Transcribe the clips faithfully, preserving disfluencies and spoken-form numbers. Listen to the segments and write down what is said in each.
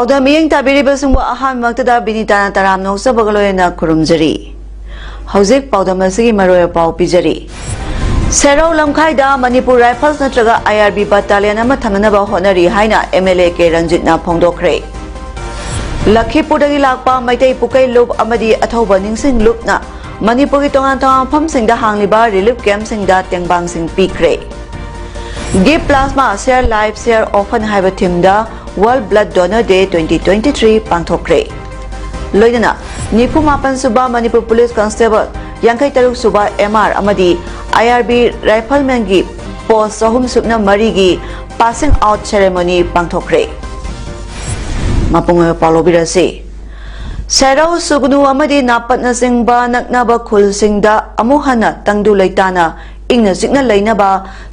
ꯄꯥꯎꯗꯝ ꯃꯤꯠꯌꯦꯡ ꯇꯥꯕꯤꯔꯤꯕꯁꯤꯡꯕꯨ ꯑꯍꯥꯟꯕꯃꯛꯇꯗ ꯕꯤꯅꯤꯇꯥꯅ ꯇꯔꯥꯝꯅ ꯑꯣꯛꯆꯕꯒ ꯂꯣꯏꯅꯅ ꯈꯨꯔꯨꯝꯖꯔꯤ꯫ ꯍꯧꯖꯤꯛ ꯄꯥꯎꯗꯝ ꯑꯁꯤꯒꯤ ꯃꯔꯨꯑꯣꯏꯕ ꯄꯥꯎ ꯄꯤꯖꯔꯤ꯫ ꯁꯦꯔꯧ ꯂꯝꯈꯥꯏꯗ ꯃꯅꯤꯄꯨꯔ ꯔꯥꯏꯐꯜꯁ ꯅꯠꯇ꯭ꯔꯒ IRB battalion ꯑꯃ ꯊꯝꯅꯅꯕ ꯍꯣꯠꯅꯔꯤ ꯍꯥꯏꯅ MLA ꯀꯦ ꯔꯟꯖꯤꯠꯅ ꯐꯣꯡꯗꯣꯛꯈ꯭ꯔꯦ꯫ ꯂꯈꯤꯄꯨꯔꯗꯒꯤ ꯂꯥꯛꯄ ꯃꯩꯇꯩ ꯄꯨꯀꯩ ꯂꯨꯞ ꯑꯃꯗꯤ ꯑꯊꯧꯕ ꯅꯤꯡꯁꯤꯡ ꯂꯨꯞꯅ ꯃꯅꯤꯄꯨꯔꯒꯤ ꯇꯣꯉꯥꯟ ꯇꯣꯉꯥꯟꯕ ꯃꯐꯝꯁꯤꯡꯗ ꯍꯥꯡꯂꯤꯕ relief campꯁꯤꯡꯗ ꯇꯦꯡꯕꯥꯡꯁꯤꯡ ꯄꯤꯈ꯭ꯔꯦ꯫ Give Plasma, Share Life, Share Often ꯍꯥꯏꯕ themeꯗ World Blood Donor Day twenty twenty three ꯄꯥꯡꯊꯣꯛꯈ꯭ꯔꯦ꯫ ꯂꯣꯏꯅꯅ ꯅꯤꯐꯨ ꯃꯥꯄꯟ ꯁꯨꯕ ꯃꯅꯤꯄꯨꯔ ꯄꯨꯂꯤꯁ ꯀꯟꯁꯇꯦꯕꯜ, ꯌꯥꯡꯈꯩ ꯇꯔꯨꯛ ꯁꯨꯕ MR ꯑꯃꯗꯤ IRB riflemanꯒꯤ post ꯆꯍꯨꯝ ꯁꯨꯞꯅ ꯃꯔꯤꯒꯤ passing out ceremony ꯄꯥꯡꯊꯣꯛꯈ꯭ꯔꯦ꯫ ꯃꯄꯨꯡ ꯑꯣꯏꯕ ꯄꯥꯎ ꯂꯧꯕꯤꯔꯁꯤ꯫ ꯁꯦꯔꯧ, ꯁꯨꯒꯅꯨ ꯑꯃꯗꯤ ꯅꯥꯄꯠꯅꯆꯤꯡꯕ ꯅꯛꯅꯕ ꯈꯨꯜꯁꯤꯡꯗ ꯑꯃꯨꯛ ꯍꯟꯅ ꯇꯪꯗꯨ ꯂꯩꯇꯥꯅ ꯏꯪꯅ ꯆꯤꯛꯅ ꯂꯩꯅꯕ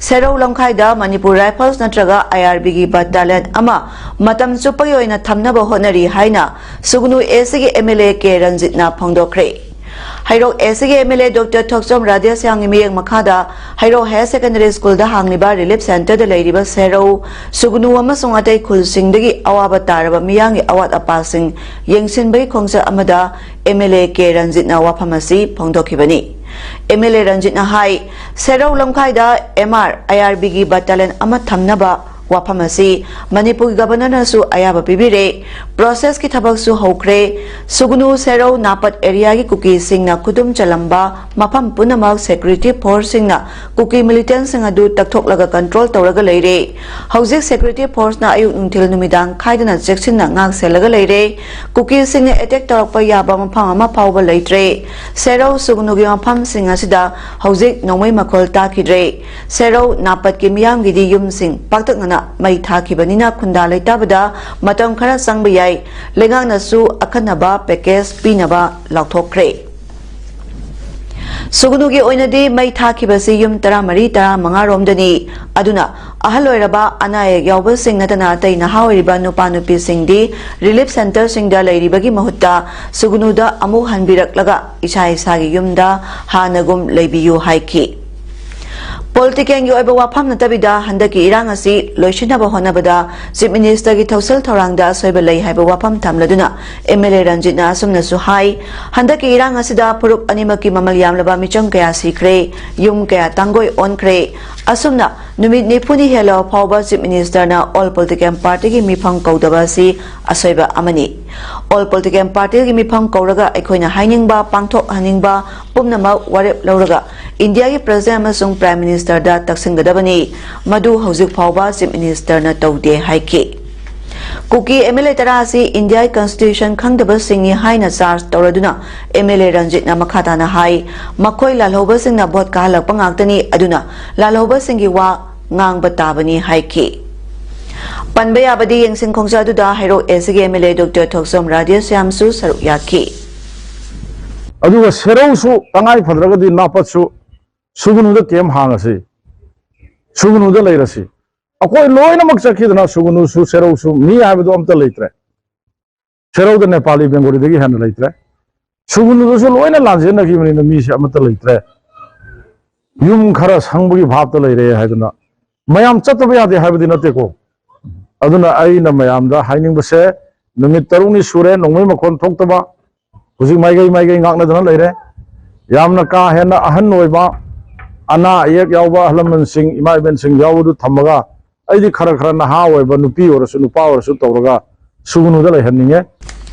ꯁꯦꯔꯧ ꯂꯝꯈꯥꯏꯗ ꯃꯅꯤꯄꯨꯔ ꯔꯥꯏꯐꯜꯁ ꯅꯠꯇ꯭ꯔꯒ IRBꯒꯤ battalion ꯑꯃ ꯃꯇꯝ ꯆꯨꯞꯄꯒꯤ ꯑꯣꯏꯅ ꯊꯝꯅꯕ ꯍꯣꯠꯅꯔꯤ ꯍꯥꯏꯅ ꯁꯨꯒꯅꯨ ACꯒꯤ MLA ꯀꯦ ꯔꯟꯖꯤꯠꯅ ꯐꯣꯡꯗꯣꯛꯈ꯭ꯔꯦ꯫ ꯍꯩꯔꯣꯛ ACꯒꯤ MLA Doctor ꯊꯣꯛꯆꯣꯝ ꯔꯥꯙꯦꯁ꯭ꯌꯥꯝꯒꯤ ꯃꯤꯠꯌꯦꯡ ꯃꯈꯥꯗ ꯍꯩꯔꯣꯛ Higher Secondary Schoolꯗ ꯍꯥꯡꯂꯤꯕ relief centreꯗ ꯂꯩꯔꯤꯕ ꯁꯦꯔꯧ, ꯁꯨꯒꯅꯨ ꯑꯃꯁꯨꯡ ꯑꯇꯩ ꯈꯨꯜꯁꯤꯡꯗꯒꯤ ꯑꯋꯥꯕ ꯇꯥꯔꯕ ꯃꯤꯌꯥꯝꯒꯤ ꯑꯋꯥꯠ ꯑꯄꯥꯁꯤꯡ ꯌꯦꯡꯁꯤꯟꯕꯒꯤ ꯈꯣꯡꯆꯠ ꯑꯃꯗ MLA ꯀꯦ ꯔꯟꯖꯤꯠꯅ ꯋꯥꯐꯝ ꯑꯁꯤ ꯐꯣꯡꯗꯣꯛꯈꯤꯕꯅꯤ꯫ MLA ꯔꯟꯖꯤꯠꯅ ꯍꯥꯏ, ꯁꯦꯔꯧ ꯂꯝꯈꯥꯏꯗ MR, IRBꯒꯤ battalion ꯑꯃ ꯊꯝꯅꯕ ꯋꯥꯐꯝ ꯑꯁꯤ ꯃꯅꯤꯄꯨꯔꯒꯤ Governorꯅꯁꯨ ꯑꯌꯥꯕ ꯄꯤꯕꯤꯔꯦ꯫ Processꯀꯤ ꯊꯕꯛꯁꯨ ꯍꯧꯈ꯭ꯔꯦ꯫ ꯁꯨꯒꯅꯨ, ꯁꯦꯔꯧ, ꯅꯥꯄꯠ areaꯒꯤ ꯀꯨꯀꯤꯁꯤꯡꯅ ꯈꯨꯗꯨꯝ ꯆꯜꯂꯝꯕ ꯃꯐꯝ ꯄꯨꯝꯅꯃꯛ security forceꯁꯤꯡꯅ ꯀꯨꯀꯤ militantꯁꯤꯡ ꯑꯗꯨ ꯇꯛꯊꯣꯛꯂꯒ control ꯇꯧꯔꯒ ꯂꯩꯔꯦ꯫ ꯍꯧꯖꯤꯛ security forceꯅ ꯑꯌꯨꯛ ꯅꯨꯡꯊꯤꯜ ꯅꯨꯃꯤꯗꯥꯡ ꯈꯥꯏꯗꯅ ꯆꯦꯛꯁꯤꯟꯅ ꯉꯥꯛ ꯁꯦꯜꯂꯒ ꯂꯩꯔꯦ꯫ ꯀꯨꯀꯤꯁꯤꯡꯅ attack ꯇꯧꯔꯛꯄ ꯌꯥꯕ ꯃꯐꯝ ꯑꯃ ꯐꯥꯎꯕ ꯂꯩꯇ꯭ꯔꯦ꯫ ꯁꯦꯔꯧ ꯁꯨꯒꯅꯨꯒꯤ ꯃꯐꯝꯁꯤꯡ ꯑꯁꯤꯗ ꯍꯧꯖꯤꯛ ꯅꯣꯡꯃꯩ ꯃꯈꯣꯜ ꯇꯥꯈꯤꯗ꯭ꯔꯦ꯫ ꯁꯦꯔꯧ ꯅꯥꯄꯠꯀꯤ ꯃꯤꯌꯥꯝꯒꯤꯗꯤ ꯌꯨꯝꯁꯤꯡ ꯄꯥꯛꯇꯛꯅꯅ ꯃꯩ ꯊꯥꯈꯤꯕꯅꯤꯅ ꯈꯨꯟꯗꯥ ꯂꯩꯇꯥꯕꯗ ꯃꯇꯝ ꯈꯔ ꯆꯪꯕ ꯌꯥꯏ꯫ ꯂꯩꯉꯥꯛꯅꯁꯨ ꯑꯈꯟꯅꯕ package ꯄꯤꯅꯕ ꯂꯥꯎꯊꯣꯛꯈ꯭ꯔꯦ꯫ ꯁꯨꯒꯅꯨꯒꯤ ꯑꯣꯏꯅꯗꯤ ꯃꯩ ꯊꯥꯈꯤꯕꯁꯤ ꯌꯨꯝ ꯇꯔꯥꯃꯔꯤ ꯇꯔꯥꯃꯉꯥ ꯔꯣꯝꯗꯅꯤ꯫ ꯑꯗꯨꯅ ꯑꯍꯜ ꯑꯣꯏꯔꯕ, ꯑꯅꯥ ꯑꯌꯦꯛ ꯌꯥꯎꯕꯁꯤꯡ ꯅꯠꯇꯅ ꯑꯇꯩ ꯅꯍꯥ ꯑꯣꯏꯔꯤꯕ ꯅꯨꯄꯥ ꯅꯨꯄꯤꯁꯤꯡꯗꯤ relief centreꯁꯤꯡꯗ ꯂꯩꯔꯤꯕꯒꯤ ꯃꯍꯨꯠꯇ ꯁꯨꯒꯅꯨꯗ ꯑꯃꯨꯛ ꯍꯟꯕꯤꯔꯛꯂꯒ ꯏꯁꯥ ꯏꯁꯥꯒꯤ ꯌꯨꯝꯗ ꯍꯥꯟꯅꯒꯨꯝ ꯂꯩꯕꯤꯌꯨ ꯍꯥꯏꯈꯤ꯫ Politicalꯒꯤ ꯑꯣꯏꯕ ꯋꯥꯐꯝ ꯅꯠꯇꯕꯤꯗ ꯍꯟꯗꯛꯀꯤ ꯏꯔꯥꯡ ꯑꯁꯤ ꯂꯣꯏꯁꯤꯟꯅꯕ ꯍꯣꯠꯅꯕꯗ Chief Ministerꯒꯤ ꯊꯧꯁꯤꯜ ꯊꯧꯔꯥꯡꯗ ꯑꯁꯣꯏꯕ ꯂꯩ ꯍꯥꯏꯕ ꯋꯥꯐꯝ ꯊꯝꯂꯗꯨꯅ MLA ꯔꯟꯖꯤꯠꯅ ꯑꯁꯨꯝꯅꯁꯨ ꯍꯥꯏ, ꯍꯟꯗꯛꯀꯤ ꯏꯔꯥꯡ ꯑꯁꯤꯗ ꯐꯨꯔꯨꯞ ꯑꯅꯤꯃꯛꯀꯤ ꯃꯃꯜ ꯌꯥꯝꯂꯕ ꯃꯤꯆꯝ ꯀꯌꯥ ꯁꯤꯈ꯭ꯔꯦ, ꯌꯨꯝ ꯀꯌꯥ ꯇꯥꯡꯒꯣꯏ ꯑꯣꯟꯈ꯭ꯔꯦ꯫ ꯑꯁꯨꯝꯅ ꯅꯨꯃꯤꯠ ꯅꯤꯐꯨꯅꯤ ꯍꯦꯜꯂꯕ ꯐꯥꯎꯕ Chief Ministerꯅ all political partyꯒꯤ ꯃꯤꯐꯝ ꯀꯧꯗꯕ ꯑꯁꯤ ꯑꯁꯣꯏꯕ ꯑꯃꯅꯤ꯫ All political partyꯒꯤ ꯃꯤꯐꯝ ꯀꯧꯔꯒ ꯑꯩꯈꯣꯏꯅ ꯍꯥꯏꯅꯤꯡꯕ ꯄꯥꯡꯊꯣꯛꯍꯟꯅꯤꯡꯕ ꯄꯨꯝꯅꯃꯛ ꯋꯥꯔꯦꯞ ꯂꯧꯔꯒ ꯏꯟꯗꯤꯌꯥꯒꯤ President ꯑꯃꯁꯨꯡ Prime Ministerꯗ ꯇꯛꯁꯤꯟꯒꯗꯕꯅꯤ꯫ ꯃꯗꯨ ꯍꯧꯖꯤꯛ ꯐꯥꯎꯕ Chief Ministerꯅ ꯇꯧꯗꯦ ꯍꯥꯏꯈꯤ꯫ ꯀꯨꯀꯤ MLA ꯇꯔꯥ ꯑꯁꯤ ꯏꯟꯗꯤꯌꯥꯒꯤ constitution ꯈꯪꯗꯕꯁꯤꯡꯅꯤ ꯍꯥꯏꯅ charge ꯇꯧꯔꯗꯨꯅ MLA ꯔꯟꯖꯤꯠꯅ ꯃꯈꯥ ꯇꯥꯅ ꯍꯥꯏ, ꯃꯈꯣꯏ ꯂꯥꯜꯍꯧꯕꯁꯤꯡꯅ vote ꯀꯥꯍꯜꯂꯛꯄ ꯉꯥꯛꯇꯅꯤ, ꯑꯗꯨꯅ ꯂꯥꯜꯍꯧꯕꯁꯤꯡꯒꯤ ꯋꯥ ꯉꯥꯡꯕ ꯇꯥꯕꯅꯤ ꯍꯥꯏꯈꯤ꯫ ꯄꯟꯕ ꯌꯥꯕꯗꯤ ꯌꯦꯡꯁꯤꯟ ꯈꯣꯡꯖꯥ ꯑꯗꯨꯗ ꯍꯩꯔꯣꯛ Aꯒꯤ MLA Doctor ꯊꯣꯛꯆꯣꯝ ꯔꯥꯙꯦꯁ꯭ꯌꯥꯝꯁꯨ ꯁꯔꯨꯛ ꯌꯥꯈꯤ꯫ ꯑꯗꯨꯒ ꯁꯦꯔꯧꯁꯨ ꯇꯉꯥꯏ ꯐꯗ꯭ꯔꯒꯗꯤ ꯅꯥꯄꯠꯁꯨ ꯁꯨꯒꯅꯨꯗ camp ꯍꯥꯡꯉꯁꯤ, ꯁꯨꯒꯅꯨꯗ ꯂꯩꯔꯁꯤ꯫ ꯑꯩꯈꯣꯏ ꯂꯣꯏꯅꯃꯛ ꯆꯠꯈꯤꯗꯅ ꯁꯨꯒꯅꯨꯁꯨ ꯁꯦꯔꯧꯁꯨ ꯃꯤ ꯍꯥꯏꯕꯗꯨ ꯑꯝꯇ ꯂꯩꯇ꯭ꯔꯦ꯫ ꯁꯦꯔꯧꯗ ꯅꯦꯄꯥꯂꯤ ꯕꯦꯡꯒꯣꯂꯤꯗꯒꯤ ꯍꯦꯟꯅ ꯂꯩꯇ꯭ꯔꯦ꯫ ꯁꯨꯒꯅꯨꯗꯁꯨ ꯂꯣꯏꯅ ꯂꯥꯟꯖꯦꯟꯅꯈꯤꯕꯅꯤꯅ ꯃꯤꯁꯦ ꯑꯃꯠꯇ ꯂꯩꯇ꯭ꯔꯦ꯫ ꯌꯨꯝ ꯈꯔ ꯁꯪꯕꯒꯤ ꯚꯥꯞꯇ ꯂꯩꯔꯦ ꯍꯥꯏꯗꯅ ꯃꯌꯥꯝ ꯆꯠꯇꯕ ꯌꯥꯗꯦ ꯍꯥꯏꯕꯗꯤ ꯅꯠꯇꯦꯀꯣ꯫ ꯑꯗꯨꯅ ꯑꯩꯅ ꯃꯌꯥꯝꯗ ꯍꯥꯏꯅꯤꯡꯕꯁꯦ, ꯅꯨꯃꯤꯠ ꯇꯔꯨꯛꯅꯤ ꯁꯨꯔꯦ ꯅꯣꯡꯃꯩ ꯃꯈꯣꯟ ꯊꯣꯛꯇꯕ, ꯍꯧꯖꯤꯛ ꯃꯥꯏꯀꯩ ꯃꯥꯏꯀꯩ ꯉꯥꯛꯅꯗꯅ ꯂꯩꯔꯦ꯫ ꯌꯥꯝꯅ ꯀꯥ ꯍꯦꯟꯅ ꯑꯍꯟ ꯑꯣꯏꯕ, ꯑꯅꯥ ꯑꯌꯦꯛ ꯌꯥꯎꯕ ꯑꯍꯜ ꯂꯃꯟꯁꯤꯡ, ꯏꯃꯥ ꯏꯕꯦꯟꯁꯤꯡ ꯌꯥꯎꯕꯗꯨ ꯊꯝꯃꯒ ꯑꯩꯗꯤ ꯈꯔ ꯈꯔ ꯅꯍꯥ ꯑꯣꯏꯕ ꯅꯨꯄꯤ ꯑꯣꯏꯔꯁꯨ ꯅꯨꯄꯥ ꯑꯣꯏꯔꯁꯨ ꯇꯧꯔꯒ ꯁꯨꯒꯅꯨꯗ ꯂꯩꯍꯟꯅꯤꯡꯉꯦ꯫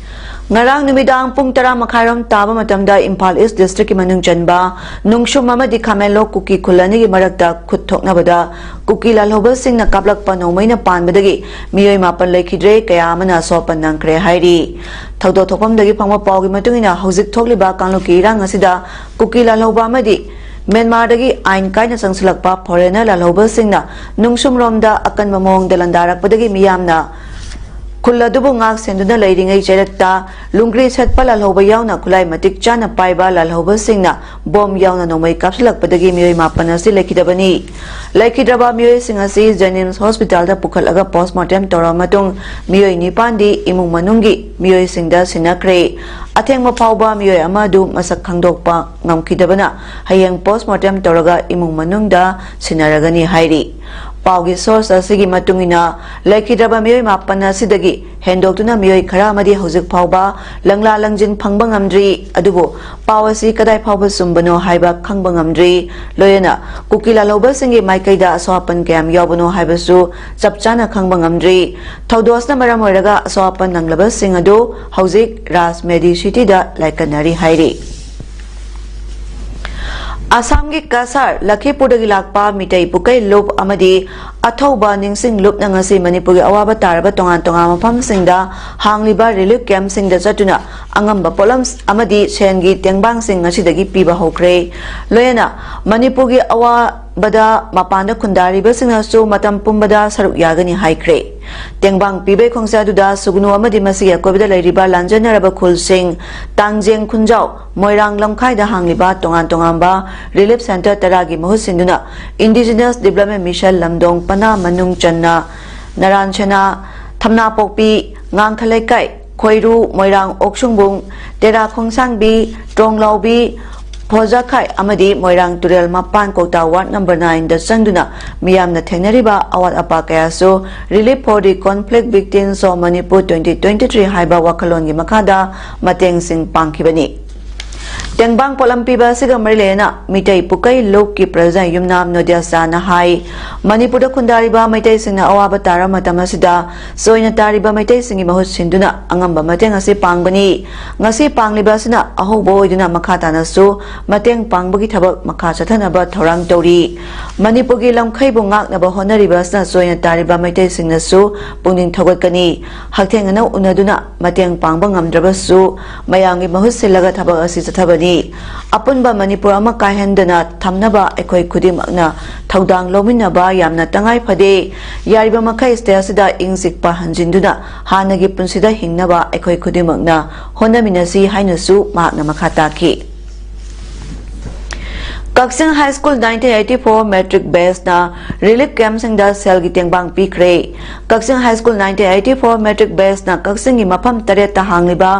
ꯉꯔꯥꯡ ꯅꯨꯃꯤꯗꯥꯡ ꯄꯨꯡ ꯇꯔꯥ ꯃꯈꯥꯏꯔꯣꯝ ꯇꯥꯕ ꯃꯇꯝꯗ ꯏꯝꯐꯥꯜ East Districtꯀꯤ ꯃꯅꯨꯡ ꯆꯟꯕ ꯅꯨꯡꯁꯨꯝ ꯑꯃꯗꯤ ꯈꯥꯃꯦꯟꯂꯣꯛ ꯀꯨꯀꯤ ꯈꯨꯜ ꯑꯅꯤꯒꯤ ꯃꯔꯛꯇ ꯈꯨꯠ ꯊꯣꯛꯅꯕꯗ ꯀꯨꯀꯤ ꯂꯥꯜꯍꯧꯕꯁꯤꯡꯅ ꯀꯥꯞꯂꯛꯄ ꯅꯣꯡꯃꯩꯅ ꯄꯥꯟꯕꯗꯒꯤ ꯃꯤꯑꯣꯏ ꯃꯥꯄꯟ ꯂꯩꯈꯤꯗ꯭ꯔꯦ, ꯀꯌꯥ ꯑꯃꯅ ꯑꯁꯣꯛ ꯑꯄꯟ ꯅꯪꯈ꯭ꯔꯦ ꯍꯥꯏꯔꯤ꯫ ꯊꯧꯗꯣꯛ ꯊꯣꯛꯐꯝꯗꯒꯤ ꯐꯪꯕ ꯄꯥꯎꯒꯤ ꯃꯇꯨꯡ ꯏꯟꯅ ꯍꯧꯖꯤꯛ ꯊꯣꯛꯂꯤꯕ ꯀꯥꯡꯂꯨꯞꯀꯤ ꯏꯔꯥꯡ ꯑꯁꯤꯗ ꯀꯨꯀꯤ ꯂꯥꯜꯍꯧꯕ ꯑꯃꯗꯤ ꯃ꯭ꯌꯥꯟꯃꯥꯔꯗꯒꯤ ꯑꯥꯏꯟ ꯀꯥꯏꯅ ꯆꯪꯁꯤꯜꯂꯛꯄ ꯐꯣꯔꯦꯅꯔ ꯂꯥꯜꯍꯧꯕꯁꯤꯡꯅ ꯅꯨꯡꯁꯨꯝꯔꯣꯝꯗ ꯑꯀꯟꯕ ꯃꯑꯣꯡꯗ ꯂꯥꯟꯗꯥꯔꯛꯄꯗꯒꯤ ꯃꯤꯌꯥꯝꯅ ꯈꯨꯜ ꯑꯗꯨꯕꯨ ꯉꯥꯛ ꯁꯦꯟꯗꯨꯅ ꯂꯩꯔꯤꯉꯩ ꯆꯩꯔꯛꯇ ꯂꯨꯡꯒ꯭ꯔꯤ ꯁꯦꯠꯄ ꯂꯥꯜꯍꯧꯕ ꯌꯥꯎꯅ ꯈꯨꯠꯂꯥꯏ ꯃꯇꯤꯛ ꯆꯥꯅ ꯄꯥꯏꯕ ꯂꯥꯜꯍꯧꯕꯁꯤꯡꯅ ꯕꯣꯝ ꯌꯥꯎꯅ ꯅꯣꯡꯃꯩ ꯀꯥꯞꯁꯤꯜꯂꯛꯄꯗꯒꯤ ꯃꯤꯑꯣꯏ ꯃꯥꯄꯟ ꯑꯁꯤ ꯂꯩꯈꯤꯗꯕꯅꯤ꯫ ꯂꯩꯈꯤꯗ꯭ꯔꯕ ꯃꯤꯑꯣꯏꯁꯤꯡ ꯑꯁꯤ ꯖꯦꯅꯤꯝꯁ ꯍꯣꯁꯄꯤꯇꯥꯜꯗ ꯄꯨꯈꯠꯂꯒ ꯄꯣꯁꯃꯣꯔꯇꯦꯝ ꯇꯧꯔꯕ ꯃꯇꯨꯡ ꯃꯤꯑꯣꯏ ꯅꯤꯄꯥꯟꯗꯤ ꯏꯃꯨꯡ ꯃꯅꯨꯡꯒꯤ ꯃꯤꯑꯣꯏꯁꯤꯡꯗ ꯁꯤꯟꯅꯈ꯭ꯔꯦ꯫ ꯑꯊꯦꯡꯕ ꯐꯥꯎꯕ ꯃꯤꯑꯣꯏ ꯑꯃ ꯑꯗꯨ ꯃꯁꯛ ꯈꯪꯗꯣꯛꯄ ꯉꯝꯈꯤꯗꯕꯅ ꯍꯌꯦꯡ ꯄꯣꯁꯃꯣꯔꯇꯦꯝ ꯇꯧꯔꯒ ꯏꯃꯨꯡ ꯃꯅꯨꯡꯗ ꯁꯤꯟꯅꯔꯒꯅꯤ ꯍꯥꯏꯔꯤ꯫ ꯄꯥꯎꯒꯤ ꯁꯣꯔꯁ ꯑꯁꯤꯒꯤ ꯃꯇꯨꯡ ꯏꯟꯅ ꯂꯩꯈꯤꯗ꯭ꯔꯕ ꯃꯤꯑꯣꯏ ꯃꯥꯄꯟ ꯑꯁꯤꯗꯒꯤ ꯍꯦꯟꯗꯣꯛꯇꯨꯅ ꯃꯤꯑꯣꯏ ꯈꯔ ꯑꯃꯗꯤ ꯍꯧꯖꯤꯛ ꯐꯥꯎꯕ ꯂꯪꯂꯥ ꯂꯪꯖꯤꯟ ꯐꯪꯕ ꯉꯝꯗ꯭ꯔꯤ꯫ ꯑꯗꯨꯕꯨ ꯄꯥꯎ ꯑꯁꯤ ꯀꯗꯥꯏ ꯐꯥꯎꯕ ꯆꯨꯝꯕꯅꯣ ꯍꯥꯏꯕ ꯈꯪꯕ ꯉꯝꯗ꯭ꯔꯤ꯫ ꯂꯣꯏꯅꯅ ꯀꯨꯀꯤ ꯂꯥꯜꯍꯧꯕꯁꯤꯡꯒꯤ ꯃꯥꯏꯀꯩꯗ ꯑꯁꯣꯛ ꯑꯄꯟ ꯀꯌꯥꯝ ꯌꯥꯎꯕꯅꯣ ꯍꯥꯏꯕꯁꯨ ꯆꯞ ꯆꯥꯅ ꯈꯪꯕ ꯉꯝꯗ꯭ꯔꯤ꯫ ꯊꯧꯗꯣꯛ ꯑꯁꯤꯅ ꯃꯔꯝ ꯑꯣꯏꯔꯒ ꯑꯁꯣꯛ ꯑꯄꯟ ꯅꯪꯂꯕꯁꯤꯡ ꯑꯗꯨ ꯍꯧꯖꯤꯛ ꯔꯥꯖꯃꯦꯗꯤ ꯁꯤꯇꯤꯗ ꯂꯥꯏꯀꯠꯅꯔꯤ ꯍꯥꯏꯔꯤ꯫ ꯑꯁꯥꯝꯒꯤ ꯀꯁꯥꯔ ꯂꯈꯤꯄꯨꯔꯗꯒꯤ ꯂꯥꯛꯄ ꯃꯤꯇꯩ ꯄꯨꯀꯩ ꯂꯨꯞ ꯑꯃꯗꯤ ꯑꯊꯧꯕ ꯅꯤꯡꯁꯤꯡ ꯂꯨꯞꯅ ꯉꯁꯤ ꯃꯅꯤꯄꯨꯔꯒꯤ ꯑꯋꯥꯕ ꯇꯥꯔꯕ ꯇꯣꯉꯥꯟ ꯇꯣꯉꯥꯟꯕ ꯃꯐꯝꯁꯤꯡꯗ ꯍꯥꯡꯂꯤꯕ ꯔꯤꯂꯤꯐ ꯀꯦꯝꯞꯁꯤꯡꯗ ꯆꯠꯇꯨꯅ ꯑꯉꯝꯕ ꯄꯣꯠꯂꯝ ꯑꯃꯗꯤ ꯁꯦꯟꯒꯤ ꯇꯦꯡꯕꯥꯡꯁꯤꯡ ꯉꯁꯤꯗꯒꯤ ꯄꯤꯕ ꯍꯧꯈ꯭ꯔꯦ꯫ ꯂꯣꯏꯅꯅ ꯃꯅꯤꯄꯨꯔꯒꯤ ꯑꯋꯥꯕꯗ ꯃꯄꯥꯟꯗ ꯈꯨꯟꯗꯥꯔꯤꯕꯁꯤꯡꯅꯁꯨ ꯃꯇꯝ ꯄꯨꯝꯕꯗ ꯁꯔꯨꯛ ꯌꯥꯒꯅꯤ ꯍꯥꯏꯈ꯭ꯔꯦ꯫ ꯇꯦꯡꯕꯥꯡ ꯄꯤꯕꯒꯤ ꯈꯣꯡꯆꯠ ꯑꯗꯨꯗ ꯁꯨꯒꯅꯨ ꯑꯃꯗꯤ ꯃꯁꯤꯒꯤ ꯑꯀꯣꯏꯕꯗ ꯂꯩꯔꯤꯕ ꯂꯥꯟꯖꯦꯟꯅꯔꯕ ꯈꯨꯜꯁꯤꯡ, ꯇꯥꯡꯖꯦꯡ ꯈꯨꯟꯖꯥꯎ, ꯃꯣꯏꯔꯥꯡ ꯂꯝꯈꯥꯏꯗ ꯍꯥꯡꯂꯤꯕ ꯇꯣꯉꯥꯟ ꯇꯣꯉꯥꯟꯕ ꯔꯤꯂꯤꯐ ꯁꯦꯟꯇꯔ ꯇꯔꯥꯒꯤ ꯃꯍꯨꯠ ꯁꯤꯟꯗꯨꯅ ꯏꯟꯗꯤꯖꯤꯅꯁ ꯗꯤꯕ꯭ꯂꯞꯃꯦꯟ ꯃꯤꯁꯟ ꯂꯝꯗꯣꯡ ꯄꯅꯥ ꯃꯅꯨꯡ ꯆꯟꯅ ꯅꯔꯥꯟꯁꯦꯅꯥ, ꯊꯝꯅꯥꯄꯣꯛꯄꯤ, ꯉꯥꯡꯈꯂꯩꯀꯥꯏ, ꯈꯣꯏꯔꯨ, ꯃꯣꯏꯔꯥꯡ ꯑꯣꯛꯁꯨꯡꯕꯨꯡ, ꯇꯦꯔꯥ ꯈꯣꯡꯁꯥꯡꯕꯤ, ꯇ꯭ꯔꯣꯡꯂꯥꯎꯕꯤ, ꯐꯣꯖꯥꯈꯥꯏ ꯑꯃꯗꯤ ꯃꯣꯏꯔꯥꯡ ꯇꯨꯔꯦꯜ ꯃꯄꯥꯟ ꯀꯧꯇꯥ ꯋꯥꯔꯗ ꯅꯝꯕꯔ ꯅꯥꯏꯟꯗ ꯆꯪꯗꯨꯅ ꯃꯤꯌꯥꯝꯅ ꯊꯦꯡꯅꯔꯤꯕ ꯑꯋꯥꯠ ꯑꯄꯥ ꯀꯌꯥꯁꯨ Relief for the Conflict Victims of Manipur twenty twenty-three ꯍꯥꯏꯕ ꯋꯥꯈꯜꯂꯣꯟꯒꯤ ꯃꯈꯥꯗ ꯃꯇꯦꯡꯁꯤꯡ ꯄꯥꯡꯈꯤꯕꯅꯤ꯫ ꯇꯦꯡꯕꯥꯡ ꯄꯣꯠꯂꯝ ꯄꯤꯕ ꯑꯁꯤꯒ ꯃꯔꯤ ꯂꯩꯅꯅ ꯃꯤꯇꯩ ꯄꯨꯀꯩ ꯂꯨꯞꯀꯤ ꯄ꯭ꯔꯖꯥ ꯌꯨꯝꯅꯥꯝ ꯅꯣꯗꯤꯌꯥ ꯁꯥꯍꯅ ꯍꯥꯏ, ꯃꯅꯤꯄꯨꯔꯗ ꯈꯨꯟꯗꯥꯔꯤꯕ ꯃꯩꯇꯩꯁꯤꯡꯅ ꯑꯋꯥꯕ ꯇꯥꯔꯕ ꯃꯇꯝ ꯑꯁꯤꯗ ꯆꯣꯏꯅ ꯇꯥꯔꯤꯕ ꯃꯩꯇꯩꯁꯤꯡꯒꯤ ꯃꯍꯨꯠ ꯁꯤꯟꯗꯨꯅ ꯑꯉꯝꯕ ꯃꯇꯦꯡ ꯑꯁꯤ ꯄꯥꯡꯕꯅꯤ꯫ ꯉꯁꯤ ꯄꯥꯡꯂꯤꯕ ꯑꯁꯤꯅ ꯑꯍꯧꯕ ꯑꯣꯏꯗꯨꯅ ꯃꯈꯥ ꯇꯥꯅꯁꯨ ꯃꯇꯦꯡ ꯄꯥꯡꯕꯒꯤ ꯊꯕꯛ ꯃꯈꯥ ꯆꯠꯊꯅꯕ ꯊꯧꯔꯥꯡ ꯇꯧꯔꯤ꯫ ꯃꯅꯤꯄꯨꯔꯒꯤ ꯂꯝꯈꯩꯕꯨ ꯉꯥꯛꯅꯕ ꯍꯣꯠꯅꯔꯤꯕ ꯑꯁꯤꯅ ꯆꯣꯏꯅ ꯇꯥꯔꯤꯕ ꯃꯩꯇꯩꯁꯤꯡꯅꯁꯨ ꯄꯨꯛꯅꯤꯡ ꯊꯧꯒꯠꯀꯅꯤ꯫ ꯍꯛꯊꯦꯡꯅꯅ ꯎꯅꯗꯨꯅ ꯃꯇꯦꯡ ꯄꯥꯡꯕ ꯉꯝꯗ꯭ꯔꯕꯁꯨ ꯃꯌꯥꯝꯒꯤ ꯃꯍꯨꯠ ꯁꯤꯜꯂꯒ ꯊꯕꯛ ꯑꯁꯤ ꯆꯠꯊ ꯊꯕꯅꯤ꯫ ꯑꯄꯨꯟꯕ ꯃꯅꯤꯄꯨꯔ ꯑꯃ ꯀꯥꯏꯍꯟꯗꯅ ꯊꯝꯅꯕ ꯑꯩꯈꯣꯏ ꯈꯨꯗꯤꯡꯃꯛꯅ ꯊꯧꯗꯥꯡ ꯂꯧꯃꯤꯟꯅꯕ ꯌꯥꯝꯅ ꯇꯉꯥꯏ ꯐꯗꯦ꯫ ꯌꯥꯔꯤꯕ ꯃꯈꯩ state ꯑꯁꯤꯗ ꯏꯪ ꯆꯤꯛꯄ ꯍꯟꯖꯤꯟꯗꯨꯅ ꯍꯥꯟꯅꯒꯤ ꯄꯨꯟꯁꯤꯗ ꯍꯤꯡꯅꯕ ꯑꯩꯈꯣꯏ ꯈꯨꯗꯤꯡꯃꯛꯅ ꯍꯣꯠꯅꯃꯤꯟꯅꯁꯤ ꯍꯥꯏꯅꯁꯨ ꯃꯍꯥꯛꯅ ꯃꯈꯥ ꯇꯥꯈꯤ꯫ ꯀꯛꯆꯤꯡ High School nineteen eighty-four matric batchꯅ relief campꯁꯤꯡꯗ ꯁꯦꯜꯒꯤ ꯇꯦꯡꯕꯥꯡ ꯄꯤꯈ꯭ꯔꯦ꯫ ꯀꯛꯆꯤꯡ High School nineteen eighty-four matric batchꯅ ꯀꯛꯆꯤꯡꯒꯤ ꯃꯐꯝ ꯇꯔꯦꯠꯇ ꯍꯥꯡꯂꯤꯕ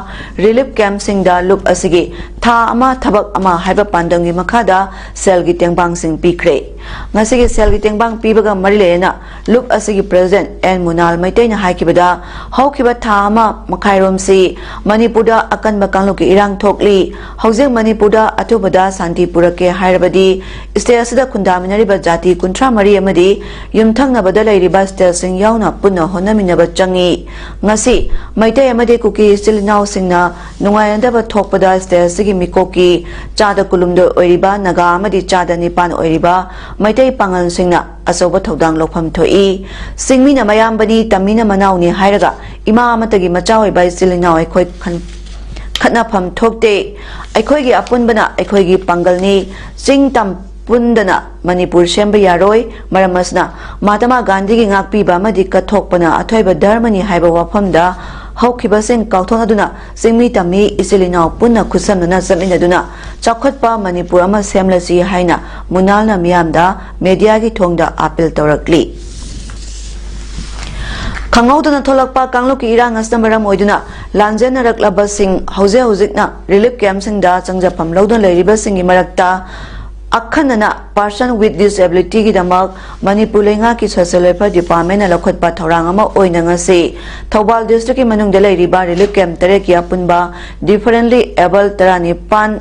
relief campꯁꯤꯡꯗ ꯂꯨꯞ ꯑꯁꯤꯒꯤ ꯊꯥ ꯑꯃ ꯊꯕꯛ ꯑꯃ ꯍꯥꯏꯕ ꯄꯥꯟꯗꯝꯒꯤ ꯃꯈꯥꯗ ꯁꯦꯜꯒꯤ ꯇꯦꯡꯕꯥꯡꯁꯤꯡ ꯄꯤꯈ꯭ꯔꯦ꯫ ꯉꯁꯤꯒꯤ ꯁꯦꯜꯒꯤ ꯇꯦꯡꯕꯥꯡ ꯄꯤꯕꯒ ꯃꯔꯤ ꯂꯩꯅꯅ ꯂꯨꯞ ꯑꯁꯤꯒꯤ president ꯑꯦꯟ ꯃꯨꯅꯥꯜ ꯃꯩꯇꯩꯅ ꯍꯥꯏꯈꯤꯕꯗ, ꯍꯧꯈꯤꯕ ꯊꯥ ꯑꯃ ꯃꯈꯥꯏꯔꯣꯝꯁꯤ ꯃꯅꯤꯄꯨꯔꯗ ꯑꯀꯟꯕ ꯀꯥꯡꯂꯨꯞꯀꯤ ꯏꯔꯥꯡ ꯊꯣꯛꯂꯤ꯫ ꯍꯧꯖꯤꯛ ꯃꯅꯤꯄꯨꯔꯗ ꯑꯊꯨꯕꯗ ꯁꯥꯟꯇꯤ ꯄꯨꯔꯛꯀꯦ ꯍꯥꯏꯔꯕꯗꯤ state ꯑꯁꯤꯗ ꯈꯨꯟꯗꯥꯃꯤꯟꯅꯔꯤꯕ ꯖꯥꯇꯤ ꯀꯨꯟꯊ꯭ꯔꯥ ꯃꯔꯤ ꯑꯃꯗꯤ ꯌꯨꯝꯊꯪꯅꯕꯗ ꯂꯩꯔꯤꯕ stateꯁꯤꯡ ꯌꯥꯎꯅ ꯄꯨꯟꯅ ꯍꯣꯠꯅꯃꯤꯟꯅꯕ ꯆꯪꯏ꯫ ꯉꯁꯤ ꯃꯩꯇꯩ ꯑꯃꯗꯤ ꯀꯨꯀꯤ ꯏꯆꯤꯜ ꯏꯅꯥꯎꯁꯤꯡꯅ ꯅꯨꯡꯉꯥꯏꯅꯗꯕ ꯊꯣꯛꯄꯗ state ꯑꯁꯤꯒꯤ ꯃꯤꯀꯣꯛꯀꯤ ꯆꯥꯗ ꯀꯨꯟꯍꯨꯝꯗꯣꯏ ꯑꯣꯏꯔꯤꯕ ꯅꯥꯒꯥ ꯑꯃꯗꯤ ꯆꯥꯗ ꯅꯤꯄꯥꯟ ꯑꯣꯏꯔꯤꯕ ꯃꯩꯇꯩ ꯄꯥꯉꯜꯁꯤꯡꯅ ꯑꯆꯧꯕ ꯊꯧꯗꯥꯡ ꯂꯧꯐꯝ ꯊꯣꯛꯏ꯫ ꯆꯤꯡꯃꯤꯅ ꯃꯌꯥꯝꯕꯅꯤ, ꯇꯝꯃꯤꯅ ꯃꯅꯥꯎꯅꯤ ꯍꯥꯏꯔꯒ ꯏꯃꯥ ꯑꯃꯠꯇꯒꯤ ꯃꯆꯥ ꯑꯣꯏꯕ ꯏꯆꯤꯜ ꯏꯅꯥꯎ ꯑꯩꯈꯣꯏ ꯈꯟ-, ꯈꯠꯅꯐꯝ ꯊꯣꯛꯇꯦ꯫ ꯑꯩꯈꯣꯏꯒꯤ ꯑꯄꯨꯟꯕꯅ ꯑꯩꯈꯣꯏꯒꯤ ꯄꯥꯡꯒꯜꯅꯤ꯫ ꯆꯤꯡ ꯇꯝ ꯄꯨꯟꯗꯅ ꯃꯅꯤꯄꯨꯔ ꯁꯦꯝꯕ ꯌꯥꯔꯣꯏ꯫ ꯃꯔꯝ ꯑꯁꯤꯅ ꯃꯍꯥꯇꯃꯥ ꯒꯥꯟꯙꯤꯒꯤ ꯉꯥꯛꯄꯤꯕ ꯑꯃꯗꯤ ꯀꯠꯊꯣꯛꯄꯅ ꯑꯊꯣꯏꯕ ꯙꯔꯃꯅꯤ ꯍꯥꯏꯕ ꯋꯥꯐꯝꯗ ꯍꯧꯈꯤꯕꯁꯤꯡ ꯀꯥꯎꯊꯣꯛꯅꯗꯨꯅ ꯆꯤꯡꯃꯤ ꯇꯝꯃꯤ ꯏꯆꯤꯜ ꯏꯅꯥꯎ ꯄꯨꯟꯅ ꯈꯨꯠꯁꯝꯅꯅ ꯆꯠꯃꯤꯟꯅꯗꯨꯅ ꯆꯥꯎꯈꯠꯄ ꯃꯅꯤꯄꯨꯔ ꯑꯃ ꯁꯦꯝꯂꯁꯤ ꯍꯥꯏꯅ ꯃꯨꯅꯥꯜꯅ ꯃꯤꯌꯥꯝꯗ mediaꯒꯤ ꯊꯣꯡꯗ appeal ꯇꯧꯔꯛꯂꯤ꯫ ꯈꯪꯍꯧꯗꯅ ꯊꯣꯛꯂꯛꯄ ꯀꯥꯡꯂꯨꯞꯀꯤ ꯏꯔꯥꯡ ꯑꯁꯤꯅ ꯃꯔꯝ ꯑꯣꯏꯗꯨꯅ ꯂꯥꯟꯖꯦꯟꯅꯔꯛꯂꯕꯁꯤꯡ ꯍꯧꯖꯤꯛ ꯍꯧꯖꯤꯛꯅ relief campꯁꯤꯡꯗ ꯆꯪꯖꯐꯝ ꯂꯧꯗꯨꯅ ꯂꯩꯔꯤꯕꯁꯤꯡꯒꯤ ꯃꯔꯛꯇ ꯑꯈꯟꯅꯅ person with disabilityꯒꯤꯗꯃꯛ ꯃꯅꯤꯄꯨꯔ ꯂꯩꯉꯥꯛꯀꯤ social welfare departmentꯅ ꯂꯧꯈꯠꯄ ꯊꯧꯔꯥꯡ ꯑꯃ ꯑꯣꯏꯅ ꯉꯁꯤ ꯊꯧꯕꯥꯜ districtꯀꯤ ꯃꯅꯨꯡꯗ ꯂꯩꯔꯤꯕ relief camp ꯇꯔꯦꯠꯀꯤ ꯑꯄꯨꯟꯕ differently able ꯇꯔꯥꯅꯤꯄꯥꯟ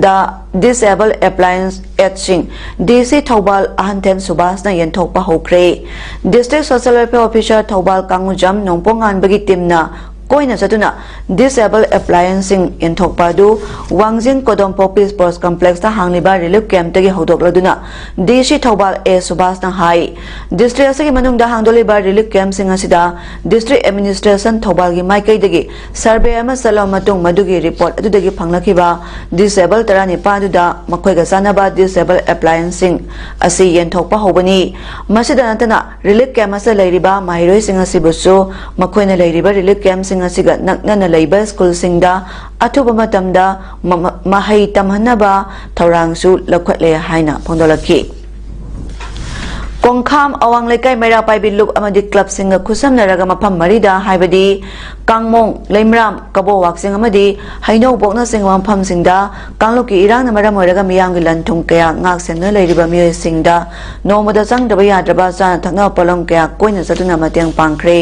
ꯗ Disable Appliance Aidꯁꯤꯡ DC ꯊꯧꯕꯥꯜ ꯑꯍꯟꯊꯦꯟ ꯁꯨꯕꯥꯁꯅ ꯌꯦꯟꯊꯣꯛꯄ ꯍꯧꯈ꯭ꯔꯦ꯫ District Social Welfare Officer Thoubal ꯀꯥꯡꯉꯨꯖꯝ ꯅꯣꯡꯄꯣꯛ ꯉꯥꯟꯕꯒꯤ teamꯅ ꯀꯣꯏꯅ ꯆꯠꯇꯨꯅ ꯗꯤꯁꯑꯦꯕꯜ ꯑꯦꯄ꯭ꯂꯥꯌꯦꯟꯁꯁꯤꯡ ꯌꯦꯟꯊꯣꯛꯄ ꯑꯗꯨ ꯋꯥꯡꯖꯤꯡ ꯀꯣꯗꯣꯝꯄꯣꯛꯄꯤ ꯁ꯭ꯄꯣꯔꯠꯁ ꯀꯝꯄ꯭ꯂꯦꯛꯁꯇ ꯍꯥꯡꯂꯤꯕ ꯔꯤꯂꯤꯐ ꯀꯦꯝꯞꯇꯒꯤ ꯍꯧꯗꯣꯛꯂꯗꯨꯅ ꯗꯤ ꯁꯤ ꯊꯧꯕꯥꯜ ꯑꯦ ꯁꯨꯕꯥꯁꯅ ꯍꯥꯏ꯫ ꯗꯤꯁꯇ꯭ꯔꯤꯛ ꯑꯁꯤꯒꯤ ꯃꯅꯨꯡꯗ ꯍꯥꯡꯗꯣꯛꯂꯤꯕ ꯔꯤꯂꯤꯐ ꯀꯦꯝꯞꯁꯤꯡ ꯑꯁꯤꯗ ꯗꯤꯁꯇ꯭ꯔꯤꯛ ꯑꯦꯗꯃꯤꯅꯤꯁꯇ꯭ꯔꯦꯁꯟ ꯊꯧꯕꯥꯜꯒꯤ ꯃꯥꯏꯀꯩꯗꯒꯤ ꯁꯔꯚꯦ ꯑꯃ ꯆꯠꯂꯕ ꯃꯇꯨꯡ ꯃꯗꯨꯒꯤ ꯔꯤꯄꯣꯔꯠ ꯑꯗꯨꯗꯒꯤ ꯐꯪꯂꯛꯈꯤꯕ ꯗꯤꯁꯑꯦꯕꯜ ꯇꯔꯥꯅꯤꯄꯥꯜ ꯑꯗꯨꯗ ꯃꯈꯣꯏꯒ ꯆꯥꯟꯅꯕ ꯗꯤꯁꯑꯦꯕꯜ ꯑꯦꯄ꯭ꯂꯥꯌꯦꯟꯁꯁꯤꯡ ꯑꯁꯤ ꯌꯦꯟꯊꯣꯛꯄ ꯍꯧꯕꯅꯤ꯫ ꯃꯁꯤꯗ ꯅꯠꯇꯅ ꯔꯤꯂꯤꯐ ꯀꯦꯝꯞ ꯑꯁꯤꯗ ꯂꯩꯔꯤꯕ ꯃꯍꯩꯔꯣꯏꯁꯤꯡ ꯑꯁꯤꯕꯨꯁꯨ ꯃꯈꯣꯏꯅ ꯂꯩꯔꯤꯕ ꯔꯤꯂꯤꯐ ꯀꯦꯝꯞꯁꯤꯡ ꯑꯁꯤꯒ ꯅꯛꯅꯅ ꯂꯩꯕ ꯁ꯭ꯀꯨꯜꯁꯤꯡꯗ ꯑꯊꯨꯕ ꯃꯇꯝꯗ ꯃ-, ꯃꯍꯩ ꯇꯝꯍꯟꯅꯕ ꯊꯧꯔꯥꯡꯁꯨ ꯂꯧꯈꯠꯂꯦ ꯍꯥꯏꯅ ꯐꯣꯡꯗꯣꯛꯂꯛꯈꯤ꯫ ꯀꯣꯡꯈꯥꯝ ꯑꯋꯥꯡ ꯂꯩꯀꯥꯏ ꯃꯩꯔꯥ ꯄꯥꯏꯕꯤ ꯂꯨꯞ ꯑꯃꯗꯤ ꯀ꯭ꯂꯕꯁꯤꯡꯒ ꯈꯨꯠꯁꯝꯅꯔꯒ ꯃꯐꯝ ꯃꯔꯤꯗ, ꯍꯥꯏꯕꯗꯤ ꯀꯥꯡꯃꯣꯡ, ꯂꯩꯃꯔꯥꯝ, ꯀꯕꯣꯋꯥꯛꯆꯤꯡ ꯑꯃꯗꯤ ꯍꯩꯅꯧꯕꯣꯛꯅꯆꯤꯡꯕ ꯃꯐꯝꯁꯤꯡꯗ ꯀꯥꯡꯂꯨꯞꯀꯤ ꯏꯔꯥꯡꯅ ꯃꯔꯝ ꯑꯣꯏꯔꯒ ꯃꯤꯌꯥꯝꯒꯤ ꯂꯟ ꯊꯨꯝ ꯀꯌꯥ ꯉꯥꯛ ꯁꯦꯟꯗꯨꯅ ꯂꯩꯔꯤꯕ ꯃꯤꯑꯣꯏꯁꯤꯡꯗ ꯅꯣꯡꯃꯗ ꯆꯪꯗ꯭ꯔꯕ ꯌꯥꯗ꯭ꯔꯕ ꯆꯥꯅ ꯊꯛꯅꯕ ꯄꯣꯠꯂꯝ ꯀꯌꯥ ꯀꯣꯏꯅ ꯆꯠꯇꯨꯅ ꯃꯇꯦꯡ ꯄꯥꯡꯈ꯭ꯔꯦ꯫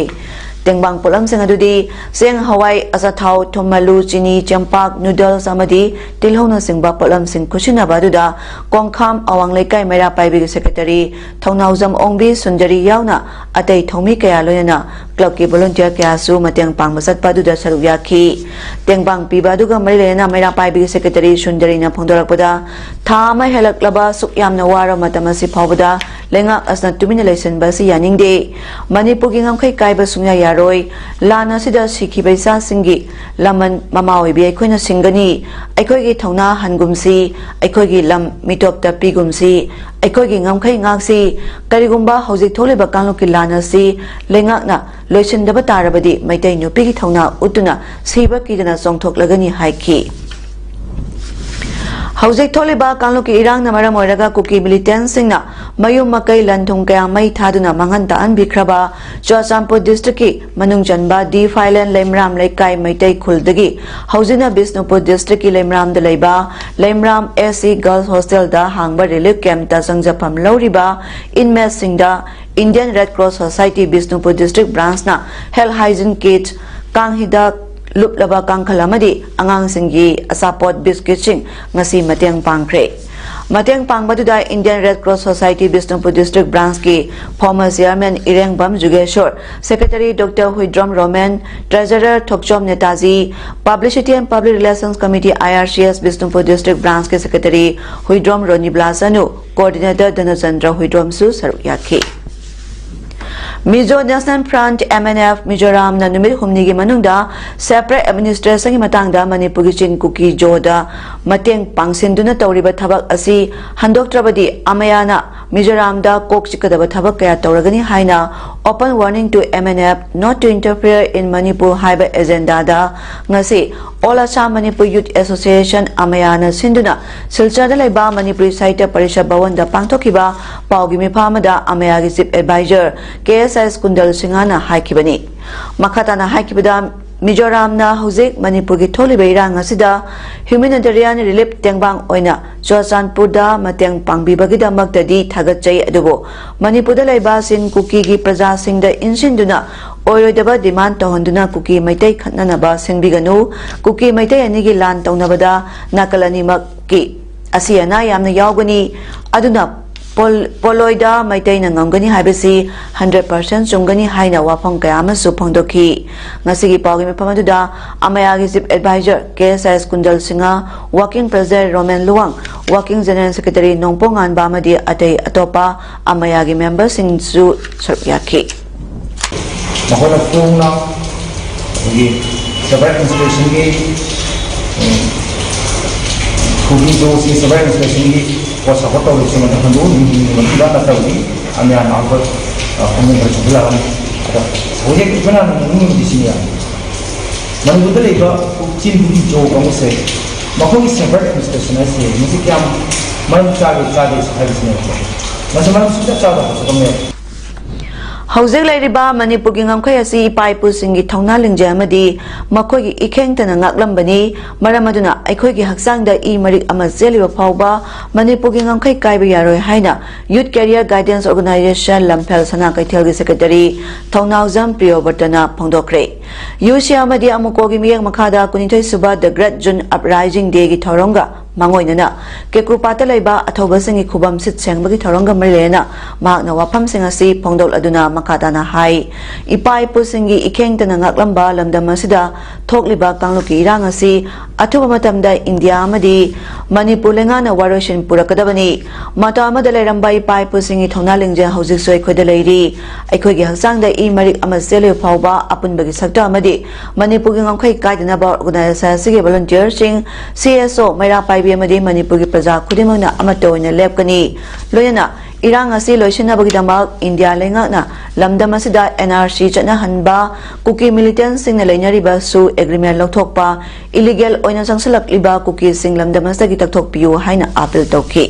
ꯇꯦꯡꯕꯥꯡ ꯄꯣꯠꯂꯝꯁꯤꯡ ꯑꯗꯨꯗꯤ ꯆꯦꯡ, ꯍꯋꯥꯏ, ꯑꯆꯥꯊꯥꯎ, ꯊꯨꯝ, ꯑꯂꯨ, ꯆꯤꯅꯤ, ꯆꯦꯡꯄꯥꯛ, ꯅꯨꯗꯜꯁ ꯑꯃꯗꯤ ꯇꯤꯜꯍꯧꯅꯆꯤꯡꯕ ꯄꯣꯠꯂꯝꯁꯤꯡ ꯈꯨꯠꯁꯤꯟꯅꯕ ꯑꯗꯨꯗ ꯀꯣꯡꯈꯥꯝ ꯑꯋꯥꯡ ꯂꯩꯀꯥꯏ ꯃꯩꯔꯥ ꯄꯥꯏꯕꯤꯒꯤ ꯁꯦꯀ꯭ꯔꯦꯇꯔꯤ ꯊꯧꯅꯥꯎꯖꯝ ꯑꯣꯡꯕꯤ ꯁꯨꯟꯗꯔꯤ ꯌꯥꯎꯅ ꯑꯇꯩ ꯊꯧꯃꯤ ꯀꯌꯥ ꯂꯣꯏꯅꯅ ꯀ꯭ꯂꯕꯀꯤ ꯚꯣꯂꯨꯟꯇꯤꯌꯔ ꯀꯌꯥꯁꯨ ꯃꯇꯦꯡ ꯄꯥꯡꯕ ꯆꯠꯄ ꯑꯗꯨꯗ ꯁꯔꯨꯛ ꯌꯥꯈꯤ꯫ ꯇꯦꯡꯕꯥꯡ ꯄꯤꯕ ꯑꯗꯨꯒ ꯃꯔꯤ ꯂꯩꯅꯅ ꯃꯩꯔꯥ ꯄꯥꯏꯕꯤꯒꯤ ꯁꯦꯀ꯭ꯔꯦꯇꯔꯤ ꯁꯨꯟꯗꯔꯤꯅ ꯐꯣꯡꯗꯣꯔꯛꯄꯗ, ꯊꯥ ꯑꯃ ꯍꯦꯜꯂꯛꯂꯕ ꯁꯨꯛ ꯌꯥꯝꯅ ꯋꯥꯔꯕ ꯃꯇꯝ ꯑꯁꯤ ꯐꯥꯎꯕꯗ ꯂꯩꯉꯥꯛ ꯑꯁꯤꯅ ꯇꯨꯃꯤꯟꯅ ꯂꯩꯁꯤꯟꯕ ꯑꯁꯤ ꯌꯥꯅꯤꯡꯗꯦ꯫ ꯃꯅꯤꯄꯨꯔꯒꯤ ꯉꯝꯈꯩ ꯀꯥꯏꯕ ꯁꯨꯡꯌꯥ ꯌꯥꯔꯣꯏ꯫ ꯂꯥꯟ ꯑꯁꯤꯗ ꯁꯤꯈꯤꯕ ꯏꯆꯥꯁꯤꯡꯒꯤ ꯂꯃꯟ ꯃꯃꯥ ꯑꯣꯏꯕꯤ ꯑꯩꯈꯣꯏꯅ ꯁꯤꯡꯒꯅꯤ꯫ ꯑꯩꯈꯣꯏꯒꯤ ꯊꯧꯅꯥ ꯍꯟꯒꯨꯝꯁꯤ, ꯑꯩꯈꯣꯏꯒꯤ ꯂꯝ ꯃꯤꯇꯣꯞꯇ ꯄꯤꯒꯨꯝꯁꯤ, ꯑꯩꯈꯣꯏꯒꯤ ꯉꯝꯈꯩ ꯉꯥꯛꯁꯤ꯫ ꯀꯔꯤꯒꯨꯝꯕ ꯍꯧꯖꯤꯛ ꯊꯣꯛꯂꯤꯕ ꯀꯥꯡꯂꯨꯞꯀꯤ ꯂꯥꯟ ꯑꯁꯤ ꯂꯩꯉꯥꯛꯅ ꯂꯣꯏꯁꯤꯟꯗꯕ ꯇꯥꯔꯕꯗꯤ ꯃꯩꯇꯩ ꯅꯨꯄꯤꯒꯤ ꯊꯧꯅꯥ ꯎꯠꯇꯨꯅ ꯁꯤꯕ ꯀꯤꯗꯅ ꯆꯣꯡꯊꯣꯛꯂꯒꯅꯤ ꯍꯥꯏꯈꯤ꯫ ꯍꯧꯖꯤꯛ ꯊꯣꯛꯂꯤꯕ ꯀꯥꯡꯂꯨꯞꯀꯤ ꯏꯔꯥꯡꯅ ꯃꯔꯝ ꯑꯣꯏꯔꯒ ꯀꯨꯀꯤ ꯃꯤꯂꯤꯇꯦꯟꯁꯤꯡꯅ ꯃꯌꯨꯝ ꯃꯀꯩ ꯂꯟ ꯊꯨꯝ ꯀꯌꯥ ꯃꯩ ꯊꯥꯗꯨꯅ ꯃꯥꯡꯍꯟ ꯇꯥꯛꯍꯟꯕꯤꯈ꯭ꯔꯕ ꯆꯨꯔꯆꯥꯟꯄꯨꯔ ꯗꯤꯁꯇ꯭ꯔꯤꯛꯀꯤ ꯃꯅꯨꯡ ꯆꯟꯕ ꯗꯤ ꯐꯥꯏꯂꯦꯟ ꯂꯩꯃꯔꯥꯝ ꯂꯩꯀꯥꯏ ꯃꯩꯇꯩ ꯈꯨꯜꯗꯒꯤ ꯍꯧꯖꯤꯛꯅ ꯕꯤꯁꯅꯨꯄꯨꯔ ꯗꯤꯁꯇ꯭ꯔꯤꯛꯀꯤ ꯂꯩꯃꯔꯥꯝꯗ ꯂꯩꯕ ꯂꯩꯃꯔꯥꯝ ꯑꯦꯁ ꯁꯤ ꯒꯔꯜꯁ ꯍꯣꯁꯇꯦꯜꯗ ꯍꯥꯡꯕ ꯔꯤꯂꯤꯐ ꯀꯦꯝꯞꯇ ꯆꯪꯖꯐꯝ ꯂꯧꯔꯤꯕ ꯏꯟꯃꯦꯠꯁꯤꯡꯗ Indian red cross society Bishnupur district ꯕ꯭ꯔꯥꯟꯁꯅ ꯍꯦꯜꯊ ꯍꯥꯏꯖꯤꯟ ꯀꯤꯠ, ꯀꯥꯡ ꯍꯤꯗꯥꯛ, ꯂꯨꯞꯂꯕ ꯀꯥꯡꯈꯜ ꯑꯃꯗꯤ ꯑꯉꯥꯡꯁꯤꯡꯒꯤ ꯑꯆꯥꯄꯣꯠ ꯕꯤꯁꯀꯤꯠꯁꯤꯡ ꯉꯁꯤ ꯃꯇꯦꯡ ꯄꯥꯡꯈ꯭ꯔꯦ꯫ ꯃꯇꯦꯡ ꯄꯥꯡꯕꯗꯨꯗ Indian Red Cross Society Bishnupur District Branch ꯀꯤ former chairman Irengbam Jugeshor, secretary Doctor Huidrom Romen, treasurer Thokchom Netaji, Publicity and Public Relations Committee, I R C S Bishnupur District Branch ꯀꯤ secretary ꯍꯨꯏꯗ꯭ꯔꯣꯝ ꯔꯣꯅꯤꯕ꯭ꯂꯥ ꯆꯅꯨ, coordinator ꯙꯅꯆꯟꯗ꯭ꯔ ꯍꯨꯏꯗ꯭ꯔꯣꯝꯁꯨ ꯁꯔꯨꯛ ꯌꯥꯈꯤ꯫ Mizo National Front, M N F, ꯃꯤꯖꯣꯔꯥꯝꯅ ꯅꯨꯃꯤꯠ ꯍꯨꯝꯅꯤꯒꯤ ꯃꯅꯨꯡꯗ separate administration ꯒꯤ ꯃꯇꯥꯡꯗ ꯃꯅꯤꯄꯨꯔꯒꯤ ꯆꯤꯟ ꯀꯨꯀꯤ ꯖꯣꯗ ꯃꯇꯦꯡ ꯄꯥꯡꯁꯤꯟꯗꯨꯅ ꯇꯧꯔꯤꯕ ꯊꯕꯛ ꯑꯁꯤ ꯍꯟꯗꯣꯛꯇ꯭ꯔꯕꯗꯤ ꯑꯃꯌꯥꯅ ꯃꯤꯖꯣꯔꯥꯝꯗ ꯀꯣꯛ ꯆꯤꯛꯀꯗꯕ ꯊꯕꯛ ꯀꯌꯥ ꯇꯧꯔꯒꯅꯤ ꯍꯥꯏꯅ Open Warning to M N F Not to Interfere in Manipur ꯍꯥꯏꯕ agenda ꯗ ꯉꯁꯤ All Assam Manipur Youth Association, ꯑꯃꯌꯥꯅ ꯁꯤꯟꯗꯨꯅ ꯁꯤꯜꯆꯔꯗ ꯂꯩꯕ ꯃꯅꯤꯄꯨꯔꯤ ꯁꯥꯍꯤꯇ꯭ꯌ ꯄꯔꯤꯁꯠ ꯚꯋꯟꯗ ꯄꯥꯡꯊꯣꯛꯈꯤꯕ ꯄꯥꯎꯒꯤ ꯃꯤꯐꯝ ꯑꯃꯗ ꯑꯃꯌꯥꯒꯤ chief advisor K S S ꯀꯨꯟꯗꯜ ꯁꯤꯡꯍꯅ ꯍꯥꯏꯈꯤꯕꯅꯤ꯫ ꯃꯈꯥ ꯇꯥꯅ ꯍꯥꯏꯈꯤꯕꯗ, ꯃꯤꯖꯣꯔꯥꯝꯅ ꯍꯧꯖꯤꯛ ꯃꯅꯤꯄꯨꯔꯒꯤ ꯊꯣꯛꯂꯤꯕ ꯏꯔꯥꯡ ꯑꯁꯤꯗ humanitarian relief ꯇꯦꯡꯕꯥꯡ ꯑꯣꯏꯅ ꯆꯨꯔꯆꯥꯟꯄꯨꯔꯗ ꯃꯇꯦꯡ ꯄꯥꯡꯕꯤꯕꯒꯤꯗꯃꯛꯇꯗꯤ ꯊꯥꯒꯠꯆꯩ, ꯑꯗꯨꯕꯨ ꯃꯅꯤꯄꯨꯔꯗ ꯂꯩꯕ ꯆꯤꯟ ꯀꯨꯀꯤꯒꯤ ꯄ꯭ꯔꯖꯥꯁꯤꯡꯗ ꯏꯟꯁꯤꯟꯗꯨꯅ ꯑꯣꯏꯔꯣꯏꯗꯕ demand ꯇꯧꯍꯟꯗꯨꯅ ꯀꯨꯀꯤ ꯃꯩꯇꯩ ꯈꯠꯅꯅꯕ ꯁꯤꯟꯕꯤꯒꯅꯨ꯫ ꯀꯨꯀꯤ ꯃꯩꯇꯩ ꯑꯅꯤꯒꯤ ꯂꯥꯟ ꯇꯧꯅꯕꯗ ꯅꯥꯀꯜ ꯑꯅꯤꯃꯛꯀꯤ ꯑꯁꯤ ꯑꯅꯥ ꯌꯥꯝꯅ ꯌꯥꯎꯒꯅꯤ꯫ ꯑꯗꯨꯅ ꯄꯣꯜ-, ꯄꯣꯂꯣꯏꯗ ꯃꯩꯇꯩꯅ ꯉꯝꯒꯅꯤ ꯍꯥꯏꯕꯁꯤ hundred percent ꯆꯨꯝꯒꯅꯤ ꯍꯥꯏꯅ ꯋꯥꯐꯝ ꯀꯌꯥ ꯑꯃꯁꯨ ꯐꯣꯡꯗꯣꯛꯈꯤ꯫ ꯉꯁꯤꯒꯤ ꯄꯥꯎꯒꯤ ꯃꯤꯐꯝ ꯑꯗꯨꯗ ꯑꯃꯌꯥꯒꯤ chief advisor K S S Kundal Singh, working president Romen Luwang, working general secretary ꯅꯣꯡꯄꯣꯛ ꯉꯥꯟꯕ ꯑꯃꯗꯤ ꯑꯇꯩ ꯑꯇꯣꯞꯄ ꯑꯃꯌꯥꯒꯤ member ꯁꯤꯡꯁꯨ ꯁꯔꯨꯛ ꯌꯥꯈꯤ꯫ ꯃꯈꯣꯏꯅ ꯐꯣꯡꯅ ꯑꯩꯈꯣꯏꯒꯤ separate administration ꯒꯤ, ꯎꯝ, ꯀꯨꯀꯤ ꯖꯣꯁꯤ separate administration ꯒꯤ ꯄꯣꯠ support ꯇꯧꯔꯤꯕꯁꯤ ꯃꯊꯪ ꯍꯟꯗꯣꯛ ꯍꯟꯖꯤꯟꯒꯤ ꯃꯇꯨꯡꯗ ꯅꯠꯇꯕꯗꯤ ꯑꯃꯌꯥꯝ ꯑꯩꯈꯣꯏ, ꯑ, ꯈꯣꯡꯖꯪ ꯈꯔ ꯆꯪꯁꯤꯜꯂꯛꯑꯅꯤ꯫ ꯑꯗ ꯍꯧꯖꯤꯛ ꯑꯩꯈꯣꯏꯅ ꯅꯣꯛꯅꯤꯡꯕꯗꯤ ꯁꯤꯅꯤ, ꯃꯅꯤꯄꯨꯔꯗ ꯂꯩꯕ ꯆꯤꯟ ꯀꯨꯀꯤ ꯖꯣ ꯀꯥꯡꯕꯨꯁꯦ ꯃꯈꯣꯏꯒꯤ separate administration ꯍꯥꯏꯁꯦ ꯃꯁꯤ ꯀꯌꯥꯝ ꯃꯔꯝ ꯆꯥꯒꯦ ꯆꯥꯗꯦ ꯍꯥꯏꯕꯁꯤꯅꯦꯕꯀꯣ꯫ ꯃꯁꯤ ꯃꯔꯝ ꯁꯨꯡꯆꯥ ꯆꯥꯗꯕ ꯊꯕꯛꯅꯦꯕ꯫ ꯍꯧꯖꯤꯛ ꯂꯩꯔꯤꯕ ꯃꯅꯤꯄꯨꯔꯒꯤ ꯉꯝꯈꯩ ꯑꯁꯤ ꯏꯄꯥ ꯏꯄꯨꯁꯤꯡꯒꯤ ꯊꯧꯅꯥ ꯂꯤꯡꯖꯩ ꯑꯃꯗꯤ ꯃꯈꯣꯏꯒꯤ ꯏꯈꯦꯡꯇꯅ ꯉꯥꯛꯂꯝꯕꯅꯤ꯫ ꯃꯔꯝ ꯑꯗꯨꯅ ꯑꯩꯈꯣꯏꯒꯤ ꯍꯛꯆꯥꯡꯗ ꯏ ꯃꯔꯤꯛ ꯑꯃ ꯆꯦꯜꯂꯤꯕ ꯐꯥꯎꯕ ꯃꯅꯤꯄꯨꯔꯒꯤ ꯉꯝꯈꯩ ꯀꯥꯏꯕ ꯌꯥꯔꯣꯏ ꯍꯥꯏꯅ Youth Career Guidance Organisation ꯂꯝꯐꯦꯜ ꯁꯅꯥ ꯀꯩꯊꯦꯜꯒꯤ secretary ꯊꯧꯅꯥꯎꯖꯝ ꯄ꯭ꯔꯤꯌꯣꯕ꯭ꯔꯇꯅ ꯐꯣꯡꯗꯣꯛꯈ꯭ꯔꯦ꯫ ꯌꯨꯁꯤꯌꯥ ꯑꯃꯗꯤ ꯑꯃꯨꯀꯣꯒꯤ ꯃꯤꯠꯌꯦꯡ ꯃꯈꯥꯗ ꯀꯨꯟꯅꯤꯊꯣꯏ ꯁꯨꯕ The Great June Uprising Day ꯒꯤ ꯊꯧꯔꯝꯒ ꯃꯥꯡꯑꯣꯏꯅꯅ ꯀꯦꯀ꯭ꯔꯨꯄꯥꯠꯇ ꯂꯩꯕ ꯑꯊꯧꯕꯁꯤꯡꯒꯤ ꯈꯨꯕꯝ ꯁꯤꯠ ꯁꯦꯡꯕꯒꯤ ꯊꯧꯔꯝꯒ ꯃꯔꯤ ꯂꯩꯅꯅ ꯃꯍꯥꯛꯅ ꯋꯥꯐꯝꯁꯤꯡ ꯑꯁꯤ ꯐꯣꯡꯗꯣꯛꯂꯗꯨꯅ ꯃꯈꯥ ꯇꯥꯅ ꯍꯥꯏ꯫ ꯏꯄꯥ ꯏꯄꯨꯁꯤꯡꯒꯤ ꯏꯈꯦꯡꯇꯅ ꯉꯥꯛꯂꯝꯕ ꯂꯝꯗꯝ ꯑꯁꯤꯗ ꯊꯣꯛꯂꯤꯕ ꯀꯥꯡꯂꯨꯞꯀꯤ ꯏꯔꯥꯡ ꯑꯁꯤ ꯑꯊꯨꯕ ꯃꯇꯝꯗ ꯏꯟꯗꯤꯌꯥ ꯑꯃꯗꯤ ꯃꯅꯤꯄꯨꯔ ꯂꯩꯉꯥꯛꯅ ꯋꯥꯔꯣꯏꯁꯤꯟ ꯄꯨꯔꯛꯀꯗꯕꯅꯤ꯫ ꯃꯇꯝ ꯑꯃꯗ ꯂꯩꯔꯝꯕ ꯏꯄꯥ ꯏꯄꯨꯁꯤꯡꯒꯤ ꯊꯧꯅꯥ ꯂꯤꯡꯖꯦꯜ ꯍꯧꯖꯤꯛꯁꯨ ꯑꯩꯈꯣꯏꯗ ꯂꯩꯔꯤ꯫ ꯑꯩꯈꯣꯏꯒꯤ ꯍꯛꯆꯥꯡꯗ ꯏ ꯃꯔꯤꯛ ꯑꯃ ꯆꯦꯜꯂꯤꯕ ꯐꯥꯎꯕ ꯑꯄꯨꯟꯕꯒꯤ ꯁꯛꯇꯝ ꯑꯃꯗꯤ ꯃꯅꯤꯄꯨꯔꯒꯤ ꯉꯝꯈꯩ ꯀꯥꯏꯗꯅꯕ ꯑꯣꯔꯒꯅꯥꯏꯖꯦꯁꯟ ꯑꯁꯤꯒꯤ ꯚꯣꯂꯨꯟꯇꯤꯌꯔꯁꯤꯡ, ꯁꯤ ꯑꯦꯁ ꯑꯣ, ꯃꯩꯔꯥ ꯄꯥꯏꯕꯤ ꯑꯃꯗꯤ ꯃꯅꯤꯄꯨꯔꯒꯤ ꯄ꯭ꯔꯖꯥ ꯈꯨꯗꯤꯡꯃꯛꯅ ꯑꯃꯠꯇ ꯑꯣꯏꯅ ꯂꯦꯞꯀꯅꯤ꯫ ꯂꯣꯏꯅꯅ ꯏꯔꯥꯡ ꯑꯁꯤ ꯂꯣꯏꯁꯤꯟꯅꯕꯒꯤꯗꯃꯛ ꯏꯟꯗꯤꯌꯥ ꯂꯩꯉꯥꯛꯅ ꯂꯝꯗꯝ ꯑꯁꯤꯗ ꯑꯦꯟ ꯑꯥꯔ ꯁꯤ ꯆꯠꯅꯍꯟꯕ, ꯀꯨꯀꯤ ꯃꯤꯂꯤꯇꯦꯟꯁꯤꯡꯅ ꯂꯩꯅꯔꯤꯕ ꯁꯨ ꯑꯦꯒ꯭ꯔꯤꯃꯦꯟ ꯂꯧꯊꯣꯛꯄ, ꯏꯂꯤꯒꯦꯜ ꯑꯣꯏꯅ ꯆꯪꯁꯤꯜꯂꯛꯂꯤꯕ ꯀꯨꯀꯤꯁꯤꯡ ꯂꯝꯗꯝ ꯑꯁꯤꯗꯒꯤ ꯇꯛꯊꯣꯛꯄꯤꯌꯨ ꯍꯥꯏꯅ ꯑꯥꯄꯤꯜ ꯇꯧꯈꯤ꯫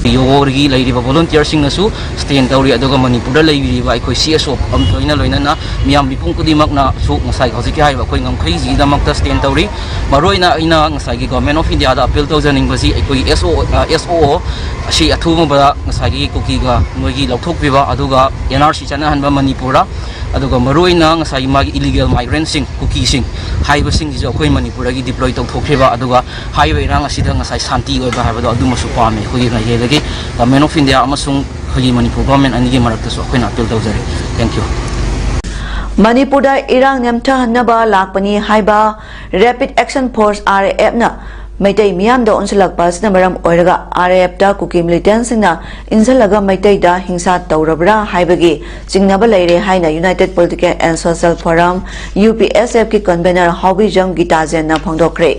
ꯌꯣꯒꯣꯒꯤ ꯂꯩꯔꯤꯕ ꯚꯣꯂꯨꯟꯇꯤꯌꯔꯁꯤꯡꯅꯁꯨ ꯁ꯭ꯇꯦꯟ ꯇꯧꯔꯤ, ꯑꯗꯨꯒ ꯃꯅꯤꯄꯨꯔꯗ ꯂꯩꯕꯤꯔꯤꯕ ꯑꯩꯈꯣꯏ ꯁꯤ ꯑꯦꯁ ꯑꯣ ꯑꯃ ꯂꯣꯏꯅ ꯂꯣꯏꯅꯅ ꯃꯤꯌꯥꯝ ꯃꯤꯄꯨꯝ ꯈꯨꯗꯤꯡꯃꯛꯅꯁꯨ ꯉꯁꯥꯏ ꯍꯧꯖꯤꯛꯀꯤ ꯍꯥꯏꯔꯤꯕ ꯑꯩꯈꯣꯏ ꯉꯝꯈꯩꯁꯤꯒꯤꯗꯃꯛꯇ ꯁ꯭ꯇꯦꯟ ꯇꯧꯔꯤ꯫ ꯃꯔꯨꯑꯣꯏꯅ ꯑꯩꯅ ꯉꯁꯥꯏꯒꯤ ꯒꯣꯔꯃꯦꯟ ꯑꯣꯐ ꯏꯟꯗꯤꯌꯥꯗ ꯑꯄꯤꯜ ꯇꯧꯖꯅꯤꯡꯕꯁꯤ ꯑꯩꯈꯣꯏꯒꯤ ꯑꯦꯁ ꯑꯣ, ꯑꯦꯁ ꯑꯣ ꯑꯣ ꯑꯁꯤ ꯑꯊꯨꯕꯗ ꯉꯁꯥꯏꯒꯤ ꯀꯨꯀꯤꯒ ꯃꯣꯏꯒꯤ ꯂꯧꯊꯣꯛꯄꯤꯕ, ꯑꯗꯨꯒ ꯑꯦꯟ ꯑꯥꯔ ꯁꯤ ꯆꯠꯅꯍꯟꯕ ꯃꯅꯤꯄꯨꯔꯗ, ꯑꯗꯨꯒ ꯃꯔꯨꯑꯣꯏꯅ ꯉꯁꯥꯏꯒꯤ ꯃꯥꯒꯤ ꯏꯂꯤꯒꯦꯜ ꯃꯥꯏꯒ꯭ꯔꯦꯟꯁꯤꯡ, ꯀꯨꯀꯤꯁꯤꯡ ꯍꯥꯏꯕꯁꯤꯡꯁꯤꯁꯨ ꯑꯩꯈꯣꯏ ꯃꯅꯤꯄꯨꯔꯗꯒꯤ ꯗꯤꯄ꯭ꯂꯣꯏ ꯇꯧꯊꯣꯛꯈꯤꯕ, ꯑꯗꯨꯒ ꯍꯥꯏꯔꯤꯕ ꯏꯔꯥꯡ ꯑꯁꯤꯗ ꯉꯁꯥꯏ ꯁꯥꯟꯇꯤ ꯑꯣꯏꯕ ꯍꯥꯏꯕꯗꯣ ꯑꯗꯨꯃꯁꯨ ꯄꯥꯝꯃꯤ꯫ ꯑꯩꯈꯣꯏꯒꯤ ꯃꯥꯏꯀꯩꯗꯒꯤ ꯒꯣꯔꯃꯦꯟ ꯑꯣꯐ ꯏꯟꯗꯤꯌꯥ ꯑꯃꯁꯨꯡ ꯑꯩꯈꯣꯏꯒꯤ ꯃꯅꯤꯄꯨꯔ ꯒꯣꯔꯃꯦꯟ ꯑꯅꯤꯒꯤ ꯃꯔꯛꯇꯁꯨ ꯑꯩꯈꯣꯏꯅ ꯑꯄꯤꯜ ꯇꯧꯖꯔꯤ꯫ Thank you꯫ ꯃꯅꯤꯄꯨꯔꯗ ꯏꯔꯥꯡ ꯅꯦꯝꯊꯍꯟꯅꯕ ꯂꯥꯛꯄꯅꯤ ꯍꯥꯏꯕ rapid action force, R A ꯑꯦꯐꯅ ꯃꯩꯇꯩ ꯃꯤꯌꯥꯝꯗ ꯑꯣꯟꯁꯤꯜꯂꯛꯄ ꯑꯁꯤꯅ ꯃꯔꯝ ꯑꯣꯏꯔꯒ ꯑꯥꯔ ꯑꯦ ꯑꯦꯐꯇ ꯀꯨꯀꯤ ꯃꯤꯂꯤꯇꯦꯟꯁꯤꯡꯅ ꯏꯟꯁꯤꯜꯂꯒ ꯃꯩꯇꯩꯗ ꯍꯤꯡꯁꯥ ꯇꯧꯔꯕ꯭ꯔꯥ ꯍꯥꯏꯕꯒꯤ ꯆꯤꯡꯅꯕ ꯂꯩꯔꯦ ꯍꯥꯏꯅ United Political and Social Forum, U P S ꯑꯦꯐꯀꯤ ꯀꯟꯚꯦꯅꯔ ꯍꯥꯎꯕꯤꯖꯝ ꯒꯤꯇꯥꯖꯦꯟꯅ ꯐꯣꯡꯗꯣꯛꯈ꯭ꯔꯦ꯫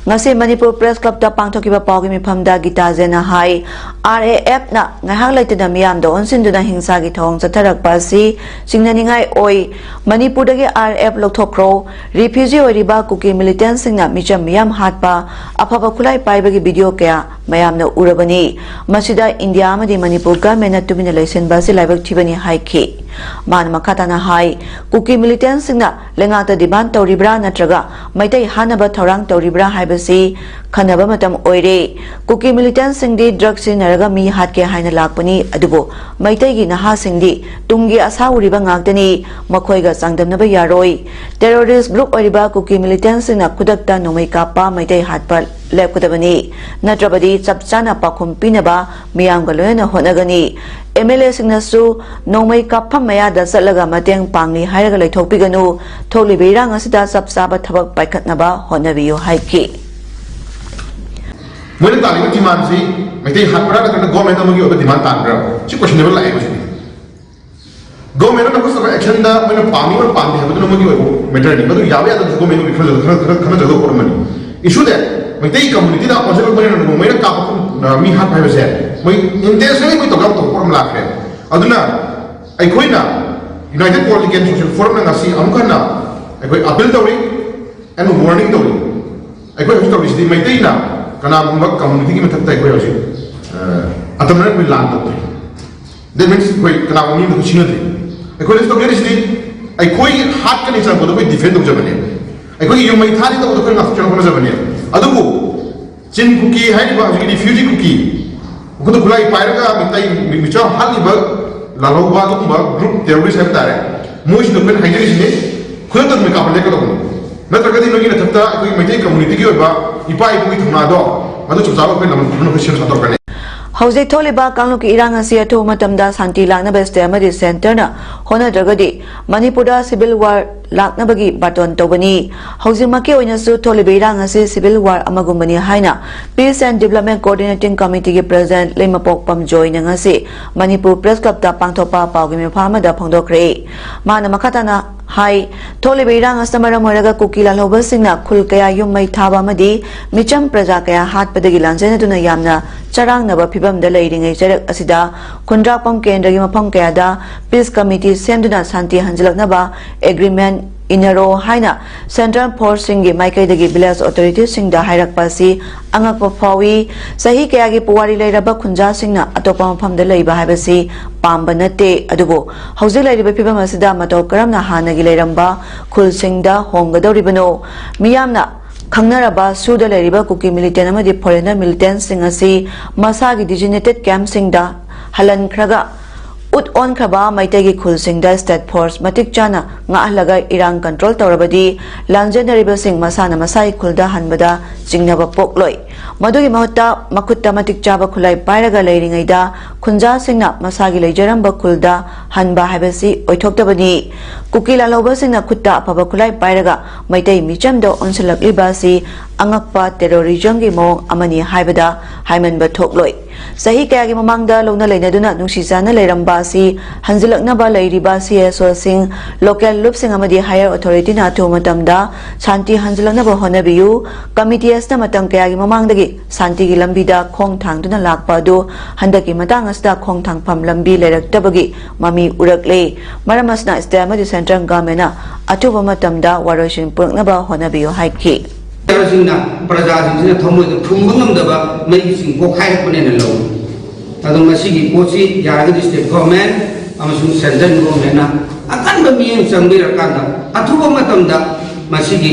ꯉꯁꯤ ꯃꯅꯤꯄꯨꯔ ꯄ꯭ꯔꯦꯁ ꯀ꯭ꯂꯕꯇ ꯄꯥꯡꯊꯣꯛꯈꯤꯕ ꯄꯥꯎꯒꯤ ꯃꯤꯐꯝꯗ ꯒꯤꯇꯥꯖꯦꯟꯅ ꯍꯥꯏ, ꯑꯥꯔ ꯑꯦ ꯑꯦꯐꯅ ꯉꯥꯏꯍꯥꯛ ꯂꯩꯇꯅ ꯃꯤꯌꯥꯝꯗ ꯑꯣꯟꯁꯤꯟꯗꯨꯅ ꯍꯤꯡꯁꯥꯒꯤ ꯊꯧꯑꯣꯡ ꯆꯠꯊꯔꯛꯄ ꯑꯁꯤ ꯆꯤꯡꯅꯅꯤꯡꯉꯥꯏ ꯑꯣꯏ꯫ ꯃꯅꯤꯄꯨꯔꯗꯒꯤ ꯑꯥꯔ ꯑꯦꯐ ꯂꯧꯊꯣꯛꯈ꯭ꯔꯣ꯫ ꯔꯤꯐ꯭ꯌꯨꯖꯤ ꯑꯣꯏꯔꯤꯕ ꯀꯨꯀꯤ ꯃꯤꯂꯤꯇꯦꯟꯁꯤꯡꯅ ꯃꯤꯆꯝ ꯃꯤꯌꯥꯝ ꯍꯥꯠꯄ ꯑꯐꯕ ꯈꯨꯠꯂꯥꯏ ꯄꯥꯏꯕꯒꯤ ꯚꯤꯗꯤꯑꯣ ꯀꯌꯥ ꯃꯌꯥꯝꯅ ꯎꯔꯕꯅꯤ꯫ ꯃꯁꯤꯗ ꯏꯟꯗꯤꯌꯥ ꯑꯃꯗꯤ ꯃꯅꯤꯄꯨꯔ ꯒꯚꯔꯟꯃꯦꯟꯠꯅ ꯇꯨꯃꯤꯟꯅ ꯂꯩꯁꯤꯟꯕ ꯑꯁꯤ ꯂꯥꯏꯕꯛ ꯊꯤꯕꯅꯤ ꯍꯥꯏꯈꯤ꯫ ꯃꯥꯅ ꯃꯈꯥ ꯇꯥꯅ ꯍꯥꯏ, ꯀꯨꯀꯤ ꯃꯤꯂꯤꯇꯦꯟꯁꯤꯡꯅ ꯂꯩꯉꯥꯛꯇ ꯗꯤꯃꯥꯟ ꯇꯧꯔꯤꯕ꯭ꯔꯥ ꯅꯠꯇ꯭ꯔꯒ ꯃꯩꯇꯩ ꯍꯥꯠꯅꯕ ꯊꯧꯔꯥꯡ ꯇꯧꯔꯤꯕ꯭ꯔꯥ ꯍꯥꯏꯕꯁꯤ ꯈꯟꯅꯕ ꯃꯇꯝ ꯑꯣꯏꯔꯦ꯫ ꯀꯨꯀꯤ ꯃꯤꯂꯤꯇꯦꯟꯁꯤꯡꯗꯤ ꯗ꯭ꯔꯒ ꯁꯤꯖꯤꯟꯅꯔꯒ ꯃꯤ ꯍꯥꯠꯀꯦ ꯍꯥꯏꯅ ꯂꯥꯛꯄꯅꯤ, ꯑꯗꯨꯕꯨ ꯃꯩꯇꯩꯒꯤ ꯅꯍꯥꯁꯤꯡꯗꯤ ꯇꯨꯡꯒꯤ ꯑꯁꯥ ꯎꯔꯤꯕ ꯉꯥꯛꯇꯅꯤ, ꯃꯈꯣꯏꯒ ꯆꯥꯡꯗꯝꯅꯕ ꯌꯥꯔꯣꯏ꯫ ꯇꯦꯔꯣꯔꯤꯁ ꯒ꯭ꯔꯨꯞ ꯑꯣꯏꯔꯤꯕ ꯀꯨꯀꯤ ꯃꯤꯂꯤꯇꯦꯟꯁꯤꯡꯅ ꯈꯨꯗꯛꯇ ꯅꯣꯡꯃꯩ ꯀꯥꯞꯄ, ꯃꯩꯇꯩ ꯍꯥꯠꯄ ꯂꯦꯞꯀꯗꯕꯅꯤ, ꯅꯠꯇ꯭ꯔꯕꯗꯤ ꯆꯞ ꯆꯥꯅ ꯄꯥꯎꯈꯨꯝ ꯄꯤꯅꯕ ꯃꯤꯌꯥꯝꯒ ꯂꯣꯏꯅꯅ ꯍꯣꯠꯅꯒꯅꯤ꯫ ꯑꯦꯝ ꯑꯦꯜ ꯑꯦꯁꯤꯡꯅꯁꯨ ꯅꯣꯡꯃꯩ ꯀꯥꯞꯐꯝ ꯃꯌꯥꯗ ꯆꯠꯂꯒ ꯃꯇꯦꯡ ꯄꯥꯡꯂꯤ ꯍꯥꯏꯔꯒ ꯂꯩꯊꯣꯛꯄꯤꯒꯅꯨ, ꯊꯣꯛꯂꯤꯕ ꯏꯔꯥꯡ ꯑꯁꯤꯗ ꯆꯞ ꯆꯥꯕ ꯊꯕꯛ ꯄꯥꯏꯈꯠꯅꯕ ꯍꯣꯠꯅꯕꯤꯌꯨ ꯍꯥꯏꯈꯤ꯫ ꯃꯣꯏꯅ ꯇꯥꯜꯂꯤꯕ ꯗꯤꯃꯥꯟꯁꯤ ꯃꯩꯇꯩ ꯍꯥꯠꯄ꯭ꯔꯥ ꯅꯠꯇ꯭ꯔꯒ ꯒꯣꯔꯃꯦꯟ ꯑꯃꯒꯤ ꯑꯣꯏꯕ ꯗꯤꯃꯥꯟ ꯇꯥꯟꯕ꯭ꯔꯥ? ꯁꯤ ꯀꯣꯏꯁꯟꯅꯦꯕꯜ ꯂꯥꯛꯑꯦ ꯍꯧꯖꯤꯛ꯫ ꯒꯣꯔꯃꯦꯟꯅ ꯂꯧꯈꯠꯆꯕ ꯑꯦꯛꯁꯟꯗ ꯃꯣꯏꯅ ꯄꯥꯝꯃꯤ ꯑꯃ ꯄꯥꯝꯗꯦ ꯍꯥꯏꯕꯗꯨꯅ ꯃꯣꯏꯒꯤ ꯑꯣꯏꯕ ꯃꯦꯇꯔꯅꯤ꯫ ꯃꯗꯨ ꯌꯥꯕ ꯌꯥꯗꯕꯁꯨ ꯒꯣꯔꯃꯦꯟꯒꯤ ꯈꯔ ꯈꯔ ꯈꯟꯅꯖꯒꯗꯧꯕ ꯄꯣꯠ ꯑꯃꯅꯤ꯫ ꯏꯁꯨꯗ ꯃꯩꯇꯩ ꯀꯝꯃꯨꯅꯤꯇꯤꯗ ꯑꯣꯟꯁꯤꯜꯂꯛꯄꯅꯤꯅ ꯃꯣꯏꯅ ꯀꯥꯞꯄ ꯃꯤ ꯍꯥꯠꯄ ꯍꯥꯏꯕꯁꯦ ꯃꯣꯏ ꯏꯟꯇꯦꯟꯁꯅꯦꯜꯂꯤ ꯃꯣꯏ ꯇꯧꯖꯕ ꯇꯧꯕ ꯄꯣꯠ ꯑꯃ ꯂꯥꯛꯈ꯭ꯔꯦ꯫ ꯑꯗꯨꯅ ꯑꯩꯈꯣꯏꯅ ꯌꯨꯅꯥꯏꯇꯦꯠ ꯄꯣꯂꯤꯇꯤꯀꯦꯜ ꯁꯣꯁꯤꯌꯦꯜ ꯐꯣꯔꯝꯅ ꯉꯁꯤ ꯑꯃꯨꯛ ꯍꯟꯅ ꯑꯩꯈꯣꯏ ꯑꯄꯤꯜ ꯇꯧꯔꯤ꯫ ꯑꯦꯟ ꯋꯥꯔꯅꯤꯡ ꯇꯧꯔꯤ꯫ ꯑꯩꯈꯣꯏ ꯍꯧꯖꯤꯛ ꯇꯧꯔꯤꯁꯤꯗꯤ ꯃꯩꯇꯩꯅ ꯀꯅꯥꯒꯨꯝꯕ ꯀꯝꯃꯨꯅꯤꯇꯤꯒꯤ ꯃꯊꯛꯇ ꯑꯩꯈꯣꯏ ꯍꯧꯖꯤꯛ ꯑꯇꯝꯅꯅ ꯑꯩꯈꯣꯏ ꯂꯥꯟ ꯇꯧꯗ꯭ꯔꯤ꯫ ꯗꯦꯠ ꯃꯤꯟꯁ ꯑꯩꯈꯣꯏ ꯀꯅꯥꯒꯨꯝꯕ ꯃꯤ ꯑꯃꯗ ꯁꯤꯟꯅꯗ꯭ꯔꯤ꯫ ꯑꯩꯈꯣꯏ ꯍꯧꯖꯤꯛ ꯇꯧꯖꯔꯤꯁꯤꯗꯤ ꯑꯩꯈꯣꯏ ꯍꯥꯠꯀꯅꯤ ꯆꯪꯉꯛꯄꯗꯣ ꯑꯩꯈꯣꯏ ꯗꯤꯐꯦꯟ ꯇꯧꯖꯕꯅꯦ꯫ ꯑꯩꯈꯣꯏꯒꯤ ꯌꯨꯝ ꯃꯩ ꯊꯥꯅꯤ ꯇꯧꯕꯗꯣ ꯑꯩꯈꯣꯏ ꯉꯥꯛꯊꯣꯛꯆꯅꯕ ꯍꯣꯠꯅꯖꯕꯅꯦ꯫ ꯑꯗꯨꯕꯨ ꯆꯤꯟ ꯀꯨꯀꯤ ꯍꯥꯏꯔꯤꯕ ꯍꯧꯖꯤꯛꯀꯤ ꯔꯤꯐ꯭ꯌꯨꯖꯤ ꯀꯨꯀꯤ ꯃꯈꯣꯏꯗ ꯈꯨꯠꯂꯥꯏ ꯄꯥꯏꯔꯒ ꯃꯤꯇꯩ ꯃꯤꯆꯝ ꯍꯥꯠꯂꯤꯕ ꯂꯥꯜꯍꯧꯕ ꯑꯗꯨꯒꯨꯝꯕ ꯒ꯭ꯔꯨꯞ ꯇꯦꯔꯣꯔꯤꯁ ꯍꯥꯏꯕ ꯇꯥꯔꯦ꯫ ꯃꯣꯏꯁꯤꯡꯗ ꯑꯩꯈꯣꯏꯅ ꯍꯥꯏꯖꯔꯤꯁꯤꯅꯦ, ꯈꯨꯗꯛꯇ ꯑꯗꯨꯝ ꯀꯥꯞꯄ ꯂꯦꯞꯀꯗꯧꯕꯅꯤ꯫ ꯅꯠꯇ꯭ꯔꯒꯗꯤ ꯅꯣꯏꯒꯤ ꯃꯊꯛꯇ ꯑꯩꯈꯣꯏꯒꯤ ꯃꯩꯇꯩ ꯀꯝꯃꯨꯅꯤꯇꯤꯒꯤ ꯑꯣꯏꯕ ꯏꯄꯥ ꯏꯄꯨꯒꯤ ꯊꯧꯅꯥꯗꯣ ꯃꯗꯨ ꯆꯞ ꯆꯥꯕ ꯑꯩꯈꯣꯏ ꯂꯝ ꯑꯩꯈꯣꯏ ꯁꯦꯝ ꯁꯥꯗꯣꯔꯛꯀꯅꯤ꯫ ꯍꯧꯖꯤꯛ ꯊꯣꯛꯂꯤꯕ ꯀꯥꯡꯂꯨꯞꯀꯤ ꯏꯔꯥꯡ ꯑꯁꯤ ꯑꯊꯨꯕ ꯃꯇꯝꯗ ꯁꯥꯟꯇꯤ ꯂꯥꯛꯅꯕ ꯁ꯭ꯇꯦꯠ ꯑꯃꯗꯤ ꯁꯦꯟꯇꯔꯅ ꯍꯣꯠꯅꯗ꯭ꯔꯒꯗꯤ ꯃꯅꯤꯄꯨꯔꯗ ꯁꯤꯚꯤꯜ ꯋꯥꯔ ꯂꯥꯛꯅꯕꯒꯤ ꯕꯥꯇꯣꯟ ꯇꯧꯕꯅꯤ꯫ ꯍꯧꯖꯤꯛꯃꯛꯀꯤ ꯑꯣꯏꯅꯁꯨ ꯊꯣꯛꯂꯤꯕ ꯏꯔꯥꯡ ꯑꯁꯤ ꯁꯤꯚꯤꯜ ꯋꯥꯔ ꯑꯃꯒꯨꯝꯕꯅꯤ ꯍꯥꯏꯅ ꯄꯤꯁ ꯑꯦꯟ ꯗꯤꯕ꯭ꯂꯞꯃꯦꯟ ꯀꯣꯑꯣꯔꯗꯤꯅꯦꯇꯤꯡ ꯀꯃꯤꯇꯤꯒꯤ ꯄ꯭ꯔꯦꯁꯤꯗꯦꯟꯠ ꯂꯩꯃꯄꯣꯛꯄꯝ ꯖꯣꯏꯅ ꯉꯁꯤ ꯃꯅꯤꯄꯨꯔ ꯄ꯭ꯔꯦꯁ ꯀ꯭ꯂꯕꯇ ꯄꯥꯡꯊꯣꯛꯄ ꯄꯥꯎꯒꯤ ꯃꯤꯐꯝ ꯑꯃꯗ ꯐꯣꯡꯗꯣꯛꯈ꯭ꯔꯦ꯫ ꯃꯥꯅ ꯃꯈꯥ ꯇꯥꯅ ꯍꯥꯏ, ꯊꯣꯛꯂꯤꯕ ꯏꯔꯥꯡ ꯑꯁꯤꯅ ꯃꯔꯝ ꯑꯣꯏꯔꯒ ꯀꯨꯀꯤ ꯂꯥꯜꯍꯧꯕꯁꯤꯡꯅ ꯈꯨꯜ ꯀꯌꯥ ꯌꯨꯝ ꯃꯩ ꯊꯥꯕ ꯑꯃꯗꯤ ꯃꯤꯆꯝ ꯄ꯭ꯔꯖꯥ ꯀꯌꯥ ꯍꯥꯠꯄꯗꯒꯤ ꯂꯥꯟꯖꯦꯟꯅꯗꯨꯅ ꯌꯥꯝꯅ ꯆꯔꯥꯡꯅꯕ ꯐꯤꯕꯝꯗ ꯂꯩꯔꯤꯉꯩ ꯆꯩꯔꯛ ꯑꯁꯤꯗ ꯈꯨꯟꯗ꯭ꯔꯥꯛꯄꯝ ꯀꯦꯟꯗ꯭ꯔꯒꯤ ꯃꯐꯝ ꯀꯌꯥꯗ peace committee ꯁꯦꯝꯗꯨꯅ ꯁꯥꯟꯇꯤ ꯍꯟꯖꯤꯜꯂꯛꯅꯕ agreement ꯏꯟꯅꯔꯣ ꯍꯥꯏꯅ central forceꯁꯤꯡꯒꯤ ꯃꯥꯏꯀꯩꯗꯒꯤ village authorityꯁꯤꯡꯗ ꯍꯥꯏꯔꯛꯄ ꯑꯁꯤ ꯑꯉꯛꯄ ꯐꯥꯎꯏ꯫ ꯆꯍꯤ ꯀꯌꯥꯒꯤ ꯄꯨꯋꯥꯔꯤ ꯂꯩꯔꯕ ꯈꯨꯟꯖꯥꯁꯤꯡꯅ ꯑꯇꯣꯞꯄ ꯃꯐꯝꯗ ꯂꯩꯕ ꯍꯥꯏꯕꯁꯤ ꯄꯥꯝꯕ ꯅꯠꯇꯦ, ꯑꯗꯨꯕꯨ ꯍꯧꯖꯤꯛ ꯂꯩꯔꯤꯕ ꯐꯤꯕꯝ ꯑꯁꯤꯗ ꯃꯇꯧ ꯀꯔꯝꯅ ꯍꯥꯟꯅꯒꯤ ꯂꯩꯔꯝꯕ ꯈꯨꯜꯁꯤꯡꯗ ꯍꯣꯡꯒꯗꯧꯔꯤꯕꯅꯣ? ꯃꯤꯌꯥꯝꯅ ꯈꯪꯅꯔꯕ ꯁꯨꯗ ꯂꯩꯔꯤꯕ ꯀꯨꯀꯤ militant ꯑꯃꯗꯤ foreigner militantꯁꯤꯡ ꯑꯁꯤ ꯃꯁꯥꯒꯤ designated campꯁꯤꯡꯗ ꯍꯜꯍꯟꯈ꯭ꯔꯒ, ꯎꯠ ꯑꯣꯟꯈ꯭ꯔꯕ ꯃꯩꯇꯩꯒꯤ ꯈꯨꯜꯁꯤꯡꯗ state force ꯃꯇꯤꯛ ꯆꯥꯅ ꯉꯥꯛꯍꯜꯂꯒ ꯏꯔꯥꯡ control ꯇꯧꯔꯕꯗꯤ, ꯂꯥꯟꯖꯦꯟꯅꯔꯤꯕꯁꯤꯡ ꯃꯁꯥꯅ ꯃꯁꯥꯒꯤ ꯈꯨꯜꯗ ꯍꯟꯕꯗ ꯆꯤꯡꯅꯕ ꯄꯣꯛꯂꯣꯏ꯫ ꯃꯗꯨꯒꯤ ꯃꯍꯨꯠꯇ ꯃꯈꯨꯠꯇ ꯃꯇꯤꯛ ꯆꯥꯕ ꯈꯨꯠꯂꯥꯏ ꯄꯥꯏꯔꯒ ꯂꯩꯔꯤꯉꯩꯗ ꯈꯨꯟꯖꯥꯁꯤꯡꯅ ꯃꯁꯥꯒꯤ ꯂꯩꯖꯔꯝꯕ ꯈꯨꯜꯗ ꯍꯟꯕ ꯍꯥꯏꯕꯁꯤ ꯑꯣꯏꯊꯣꯛꯇꯕꯅꯤ꯫ ꯀꯨꯀꯤ ꯂꯥꯜꯍꯧꯕꯁꯤꯡꯅ ꯈꯨꯠꯇ ꯑꯐꯕ ꯈꯨꯠꯂꯥꯏ ꯄꯥꯏꯔꯒ ꯃꯩꯇꯩ ꯃꯤꯆꯝꯗ ꯑꯣꯟꯁꯤꯜꯂꯛꯂꯤꯕ ꯑꯁꯤ ꯑꯉꯛꯄ terrorismꯒꯤ ꯃꯑꯣꯡ ꯑꯃꯅꯤ ꯍꯥꯏꯕꯗ ꯍꯥꯏꯃꯟꯕ ꯊꯣꯛꯂꯣꯏ꯫ ꯆꯍꯤ ꯀꯌꯥꯒꯤ ꯃꯃꯥꯡꯗ ꯂꯧꯅ ꯂꯩꯅꯗꯨꯅ ꯅꯨꯡꯁꯤ ꯆꯥꯟꯅ ꯂꯩꯔꯝꯕ ꯑꯁꯤ ꯍꯟꯖꯤꯜꯂꯛꯅꯕ ꯂꯩꯔꯤꯕ CSOꯁꯤꯡ, local ꯂꯨꯞꯁꯤꯡ ꯑꯃꯗꯤ higher authorityꯅ ꯑꯊꯨꯕ ꯃꯇꯝꯗ ꯁꯥꯟꯇꯤ ꯍꯟꯖꯤꯜꯂꯛꯅꯕ ꯍꯣꯠꯅꯕꯤꯌꯨ꯫ Committee ꯑꯁꯤꯅ ꯃꯇꯝ ꯀꯌꯥꯒꯤ ꯃꯃꯥꯡꯗꯒꯤ ꯁꯥꯟꯇꯤꯒꯤ ꯂꯝꯕꯤꯗ ꯈꯣꯡ ꯊꯥꯡꯗꯨꯅ ꯂꯥꯛꯄ ꯑꯗꯨ ꯍꯟꯗꯛꯀꯤ ꯃꯇꯥꯡ ꯑꯁꯤꯗ ꯈꯣꯡ ꯊꯥꯡꯐꯝ ꯂꯝꯕꯤ ꯂꯩꯔꯛꯇꯕꯒꯤ ꯃꯃꯤ ꯎꯔꯛꯂꯦ꯫ ꯃꯔꯝ ꯑꯁꯤꯅ state ꯑꯃꯗꯤ central governmentꯅ ꯑꯊꯨꯕ ꯃꯇꯝꯗ ꯋꯥꯔꯣꯏꯁꯤꯟ ꯄꯨꯔꯛꯅꯕ ꯍꯣꯠꯅꯕꯤꯌꯨ ꯍꯥꯏꯈꯤ꯫ ꯁꯤꯡꯅ ꯄ꯭ꯔꯖꯥꯁꯤꯡꯁꯤꯅ ꯊꯃꯣꯏꯗ ꯐꯨꯝꯕ ꯉꯝꯗꯕ ꯃꯩꯒꯤ ꯆꯤꯡ ꯄꯣꯛꯈꯥꯏꯔꯛꯄꯅꯦꯅ ꯂꯧꯏ꯫ ꯑꯗꯣ ꯃꯁꯤꯒꯤ ꯄꯣꯠꯁꯤ ꯌꯥꯔꯒꯗꯤ state government ꯑꯃꯁꯨꯡ central governmentꯅ ꯑꯀꯟꯕ ꯃꯤꯠꯌꯦꯡ ꯆꯪꯕꯤꯔꯀꯥꯟꯗ ꯑꯊꯨꯕ ꯃꯇꯝꯗ ꯃꯁꯤꯒꯤ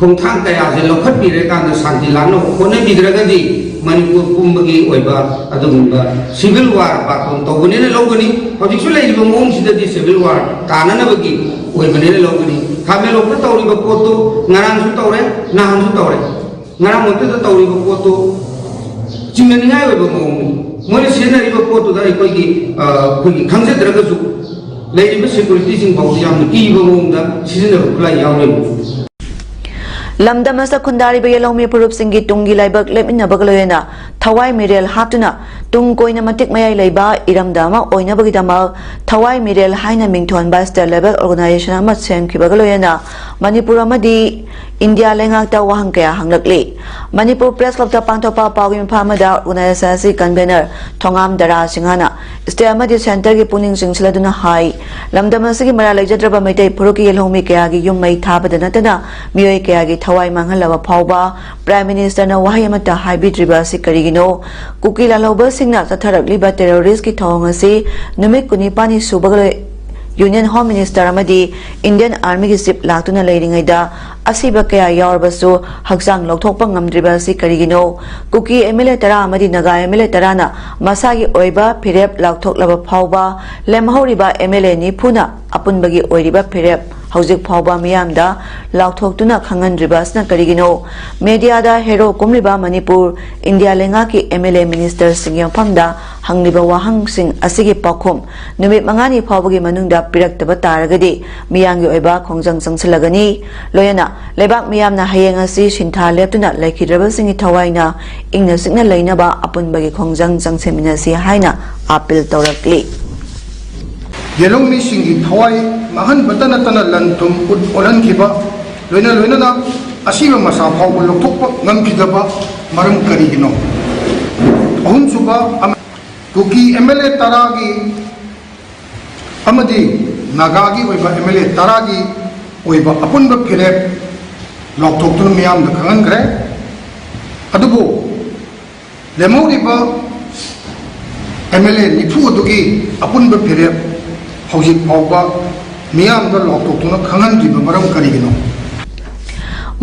ꯈꯣꯡꯊꯥꯡ ꯀꯌꯥꯁꯦ ꯂꯧꯈꯠꯄꯤꯔꯀꯥꯟꯗ ꯁꯥꯟꯇꯤ ꯂꯥꯛꯅꯕ ꯍꯣꯠꯅꯕꯤꯗ꯭ꯔꯒꯗꯤ ꯃꯅꯤꯄꯨꯔ ꯄꯨꯝꯕꯒꯤ ꯑꯣꯏꯕ ꯑꯗꯨꯒꯨꯝꯕ civil war ꯕꯥꯇꯣꯟ ꯇꯧꯕꯅꯦꯅ ꯂꯧꯒꯅꯤ꯫ ꯍꯧꯖꯤꯛꯁꯨ ꯂꯩꯔꯤꯕ ꯃꯑꯣꯡꯁꯤꯗꯗꯤ civil war ꯇꯥꯅꯅꯕꯒꯤ ꯑꯣꯏꯕꯅꯦꯅ ꯂꯧꯒꯅꯤ꯫ ꯈꯥꯃꯦꯟꯂꯣꯛꯇ ꯇꯧꯔꯤꯕ ꯄꯣꯠꯇꯨ ꯉꯔꯥꯡꯁꯨ ꯇꯧꯔꯦ, ꯅꯍꯥꯟꯁꯨ ꯇꯧꯔꯦ꯫ ꯉꯔꯥꯡ ꯃꯛꯇꯗ ꯇꯧꯔꯤꯕ ꯄꯣꯠꯇꯨ ꯆꯤꯡꯅꯅꯤꯡꯉꯥꯏ ꯑꯣꯏꯕ ꯃꯑꯣꯡꯅꯤ꯫ ꯃꯣꯏꯅ ꯁꯤꯖꯤꯟꯅꯔꯤꯕ ꯄꯣꯠꯇꯨꯗ ꯑꯩꯈꯣꯏꯒꯤ, ꯑ, ꯑꯩꯈꯣꯏꯒꯤ ꯈꯪꯖꯗ꯭ꯔꯒꯁꯨ ꯂꯩꯔꯤꯕ securityꯁꯤꯡ ꯐꯥꯎꯕ ꯌꯥꯝꯅ ꯀꯤꯕ ꯃꯑꯣꯡꯗ ꯁꯤꯖꯤꯟꯅꯕ ꯈꯨꯠꯂꯥꯏ ꯌꯥꯎꯔꯤꯕꯅꯤ꯫ ꯂꯝꯗꯝ ꯑꯁꯤꯗ ꯈꯨꯟꯗꯥꯔꯤꯕ ꯌꯦꯜꯍꯧꯃꯤ ꯐꯨꯔꯨꯞꯁꯤꯡꯒꯤ ꯇꯨꯡꯒꯤ ꯂꯥꯏꯕꯛ ꯂꯦꯞꯃꯤꯟꯅꯕꯒ ꯂꯣꯏꯅꯅ ꯊꯋꯥꯏ ꯃꯤꯔꯦꯜ ꯍꯥꯞꯇꯨꯅ ꯇꯨꯡ ꯀꯣꯏꯅ ꯃꯇꯤꯛ ꯃꯌꯥꯏ ꯂꯩꯕ ꯏꯔꯝꯗꯝ ꯑꯃ ꯑꯣꯏꯅꯕꯒꯤꯗꯃꯛ ꯊꯋꯥꯏ ꯃꯤꯔꯦꯜ ꯍꯥꯏꯅ ꯃꯤꯡꯊꯣꯟꯕ state level organisation ꯑꯃ ꯁꯦꯝꯈꯤꯕꯒ ꯂꯣꯏꯅꯅ ꯃꯅꯤꯄꯨꯔ ꯑꯃꯗꯤ ꯏꯟꯗꯤꯌꯥ ꯂꯩꯉꯥꯛꯇ ꯋꯥꯍꯪ ꯀꯌꯥ ꯍꯪꯂꯛꯂꯤ꯫ ꯃꯅꯤꯄꯨꯔ ꯄ꯭ꯔꯦꯁ ꯀ꯭ꯂꯕꯇ ꯄꯥꯡꯊꯣꯛꯄ ꯄꯥꯎꯒꯤ ꯃꯤꯐꯝ ꯑꯃꯗ ꯑꯣꯔꯒꯅꯥꯏꯖꯦꯁꯟ ꯑꯁꯤ ꯀꯟꯚꯦꯅꯔ ꯊꯣꯉꯥꯝ ꯗꯔꯥ ꯁꯤꯡꯍꯅ ꯁ꯭ꯇꯦꯠ ꯑꯃꯗꯤ ꯁꯦꯟꯇꯔꯒꯤ ꯄꯨꯛꯅꯤꯡ ꯆꯤꯡꯁꯤꯜꯂꯗꯨꯅ ꯍꯥꯏ, ꯂꯝꯗꯝ ꯑꯁꯤꯒꯤ ꯃꯔꯥ ꯂꯩꯖꯗ꯭ꯔꯕ ꯃꯩꯇꯩ ꯐꯨꯔꯨꯞꯀꯤ ꯌꯦꯜꯍꯧꯃꯤ ꯀꯌꯥꯒꯤ ꯌꯨꯝ ꯃꯩ ꯊꯥꯕꯗ ꯅꯠꯇꯅ ꯃꯤꯑꯣꯏ ꯀꯌꯥꯒꯤ ꯊꯋꯥꯏ ꯃꯥꯡꯍꯜꯂꯕ ꯐꯥꯎꯕ ꯄ꯭ꯔꯥꯏꯝ ꯃꯤꯅꯤꯁꯇꯔꯅ ꯋꯥꯍꯩ ꯑꯃꯠꯇ ꯍꯥꯏꯕꯤꯗ꯭ꯔꯤꯕ ꯑꯁꯤ ꯀꯔꯤꯒꯤꯅꯣ? ꯀꯨꯀꯤ ꯂꯥꯜꯍꯧꯕꯁꯤꯡꯅ ꯆꯠꯊꯔꯛꯂꯤꯕ ꯇꯦꯔꯣꯔꯤꯁꯀꯤ ꯊꯧꯑꯣꯡ ꯑꯁꯤ ꯅꯨꯃꯤꯠ ꯀꯨꯟꯅꯤꯄꯥꯟꯅꯤ ꯁꯨꯕꯒ ꯂꯣꯏ-, ꯌꯨꯅꯤꯌꯟ ꯍꯣꯝ ꯃꯤꯅꯤꯁꯇꯔ ꯑꯃꯗꯤ ꯏꯟꯗꯤꯌꯟ ꯑꯥꯔꯃꯤꯒꯤ ꯆꯤꯞ ꯂꯥꯛꯇꯨꯅ ꯂꯩꯔꯤꯉꯩꯗ ꯑꯁꯤꯕ ꯀꯌꯥ ꯌꯥꯎꯔꯕꯁꯨ ꯍꯛꯆꯥꯡ ꯂꯧꯊꯣꯛꯄ ꯉꯝꯗ꯭ꯔꯤꯕ ꯑꯁꯤ ꯀꯔꯤꯒꯤꯅꯣ? ꯀꯨꯀꯤ ꯑꯦꯝ ꯑꯦꯜ ꯑꯦ ꯇꯔꯥ ꯑꯃꯗꯤ ꯅꯥꯒꯥ ꯑꯦꯝ ꯑꯦꯜ ꯑꯦ ꯇꯔꯥꯅ ꯃꯁꯥꯒꯤ ꯑꯣꯏꯕ ꯐꯤꯔꯦꯞ ꯂꯥꯎꯊꯣꯛꯂꯕ ꯐꯥꯎꯕ ꯂꯦꯝꯍꯧꯔꯤꯕ ꯑꯦꯝ ꯑꯦꯜ ꯑꯦ ꯅꯤꯐꯨꯅ ꯑꯄꯨꯟꯕꯒꯤ ꯑꯣꯏꯔꯤꯕ ꯐꯤꯔꯦꯞ ꯍꯧꯖꯤꯛ ꯐꯥꯎꯕ ꯃꯤꯌꯥꯝꯗ ꯂꯥꯎꯊꯣꯛꯇꯨꯅ ꯈꯪꯍꯟꯗ꯭ꯔꯤꯕ ꯑꯁꯤꯅ ꯀꯔꯤꯒꯤꯅꯣ? ꯃꯦꯗꯤꯌꯥꯗ ꯍꯦꯔꯣ ꯀꯨꯝꯂꯤꯕ ꯃꯅꯤꯄꯨꯔ, ꯏꯟꯗꯤꯌꯥ ꯂꯩꯉꯥꯛꯀꯤ ꯑꯦꯝ ꯑꯦꯜ ꯑꯦ ꯃꯤꯅꯤꯁꯇꯔꯁꯤꯡꯒꯤ ꯃꯐꯝꯗ ꯍꯪꯂꯤꯕ ꯋꯥꯍꯪꯁꯤꯡ ꯑꯁꯤꯒꯤ ꯄꯥꯎꯈꯨꯝ ꯅꯨꯃꯤꯠ ꯃꯉꯥꯅꯤ ꯐꯥꯎꯕꯒꯤ ꯃꯅꯨꯡꯗ ꯄꯤꯔꯛꯇꯕ ꯇꯥꯔꯒꯗꯤ ꯃꯤꯌꯥꯝꯒꯤ ꯑꯣꯏꯕ ꯈꯣꯡꯖꯪ ꯆꯪꯁꯤꯜꯂꯒꯅꯤ꯫ ꯂꯣꯏꯅꯅ ꯂꯩꯕꯥꯛ ꯃꯤꯌꯥꯝꯅ ꯍꯌꯦꯡ ꯑꯁꯤ ꯁꯤꯟꯊꯥ ꯂꯦꯞꯇꯨꯅ ꯂꯩꯈꯤꯗ꯭ꯔꯕꯁꯤꯡꯒꯤ ꯊꯋꯥꯏꯅ ꯏꯪꯅ ꯆꯤꯛꯅ ꯂꯩꯅꯕ ꯑꯄꯨꯟꯕꯒꯤ ꯈꯣꯡꯖꯪ ꯆꯪꯁꯤꯟꯃꯤꯟꯅꯁꯤ ꯍꯥꯏꯅ ꯑꯥꯄꯤꯜ ꯇꯧꯔꯛꯂꯤ꯫ ꯌꯦꯜꯍꯧꯃꯤꯁꯤꯡꯒꯤ ꯊꯋꯥꯏ ꯃꯥꯡꯍꯟꯕꯇ ꯅꯠꯇꯅ ꯂꯟ ꯊꯨꯝ ꯎꯠ ꯑꯣꯜꯍꯟꯈꯤꯕ, ꯂꯣꯏꯅ ꯂꯣꯏꯅꯅ ꯑꯁꯤꯕ ꯃꯁꯥ ꯐꯥꯎꯕ ꯂꯧꯊꯣꯛꯄ ꯉꯝꯈꯤꯗꯕ ꯃꯔꯝ ꯀꯔꯤꯒꯤꯅꯣ? ꯑꯍꯨꯝꯁꯨꯕ, ꯑꯃ-, ꯀꯨꯀꯤ ꯑꯦꯝ ꯑꯦꯜ ꯑꯦ ꯇꯔꯥꯒꯤ ꯑꯃꯗꯤ ꯅꯥꯒꯥꯒꯤ ꯑꯣꯏꯕ ꯑꯦꯝ ꯑꯦꯜ ꯑꯦ ꯇꯔꯥꯒꯤ ꯑꯣꯏꯕ ꯑꯄꯨꯟꯕ ꯐꯤꯔꯦꯞ ꯂꯥꯎꯊꯣꯛꯇꯨꯅ ꯃꯤꯌꯥꯝꯗ ꯈꯪꯍꯟꯈ꯭ꯔꯦ꯫ ꯑꯗꯨꯕꯨ ꯂꯦꯝꯍꯧꯔꯤꯕ ꯑꯦꯝ ꯑꯦꯜ ꯑꯦ ꯅꯤꯐꯨ ꯑꯗꯨꯒꯤ ꯑꯄꯨꯟꯕ ꯐꯤꯔꯦꯞ ꯍꯧꯖꯤꯛ ꯐꯥꯎꯕ ꯃꯤꯌꯥꯝꯗ ꯂꯥꯎꯊꯣꯛꯇꯨꯅ ꯈꯪꯍꯟꯗ꯭ꯔꯤꯕ ꯃꯔꯝ ꯀꯔꯤꯒꯤꯅꯣ?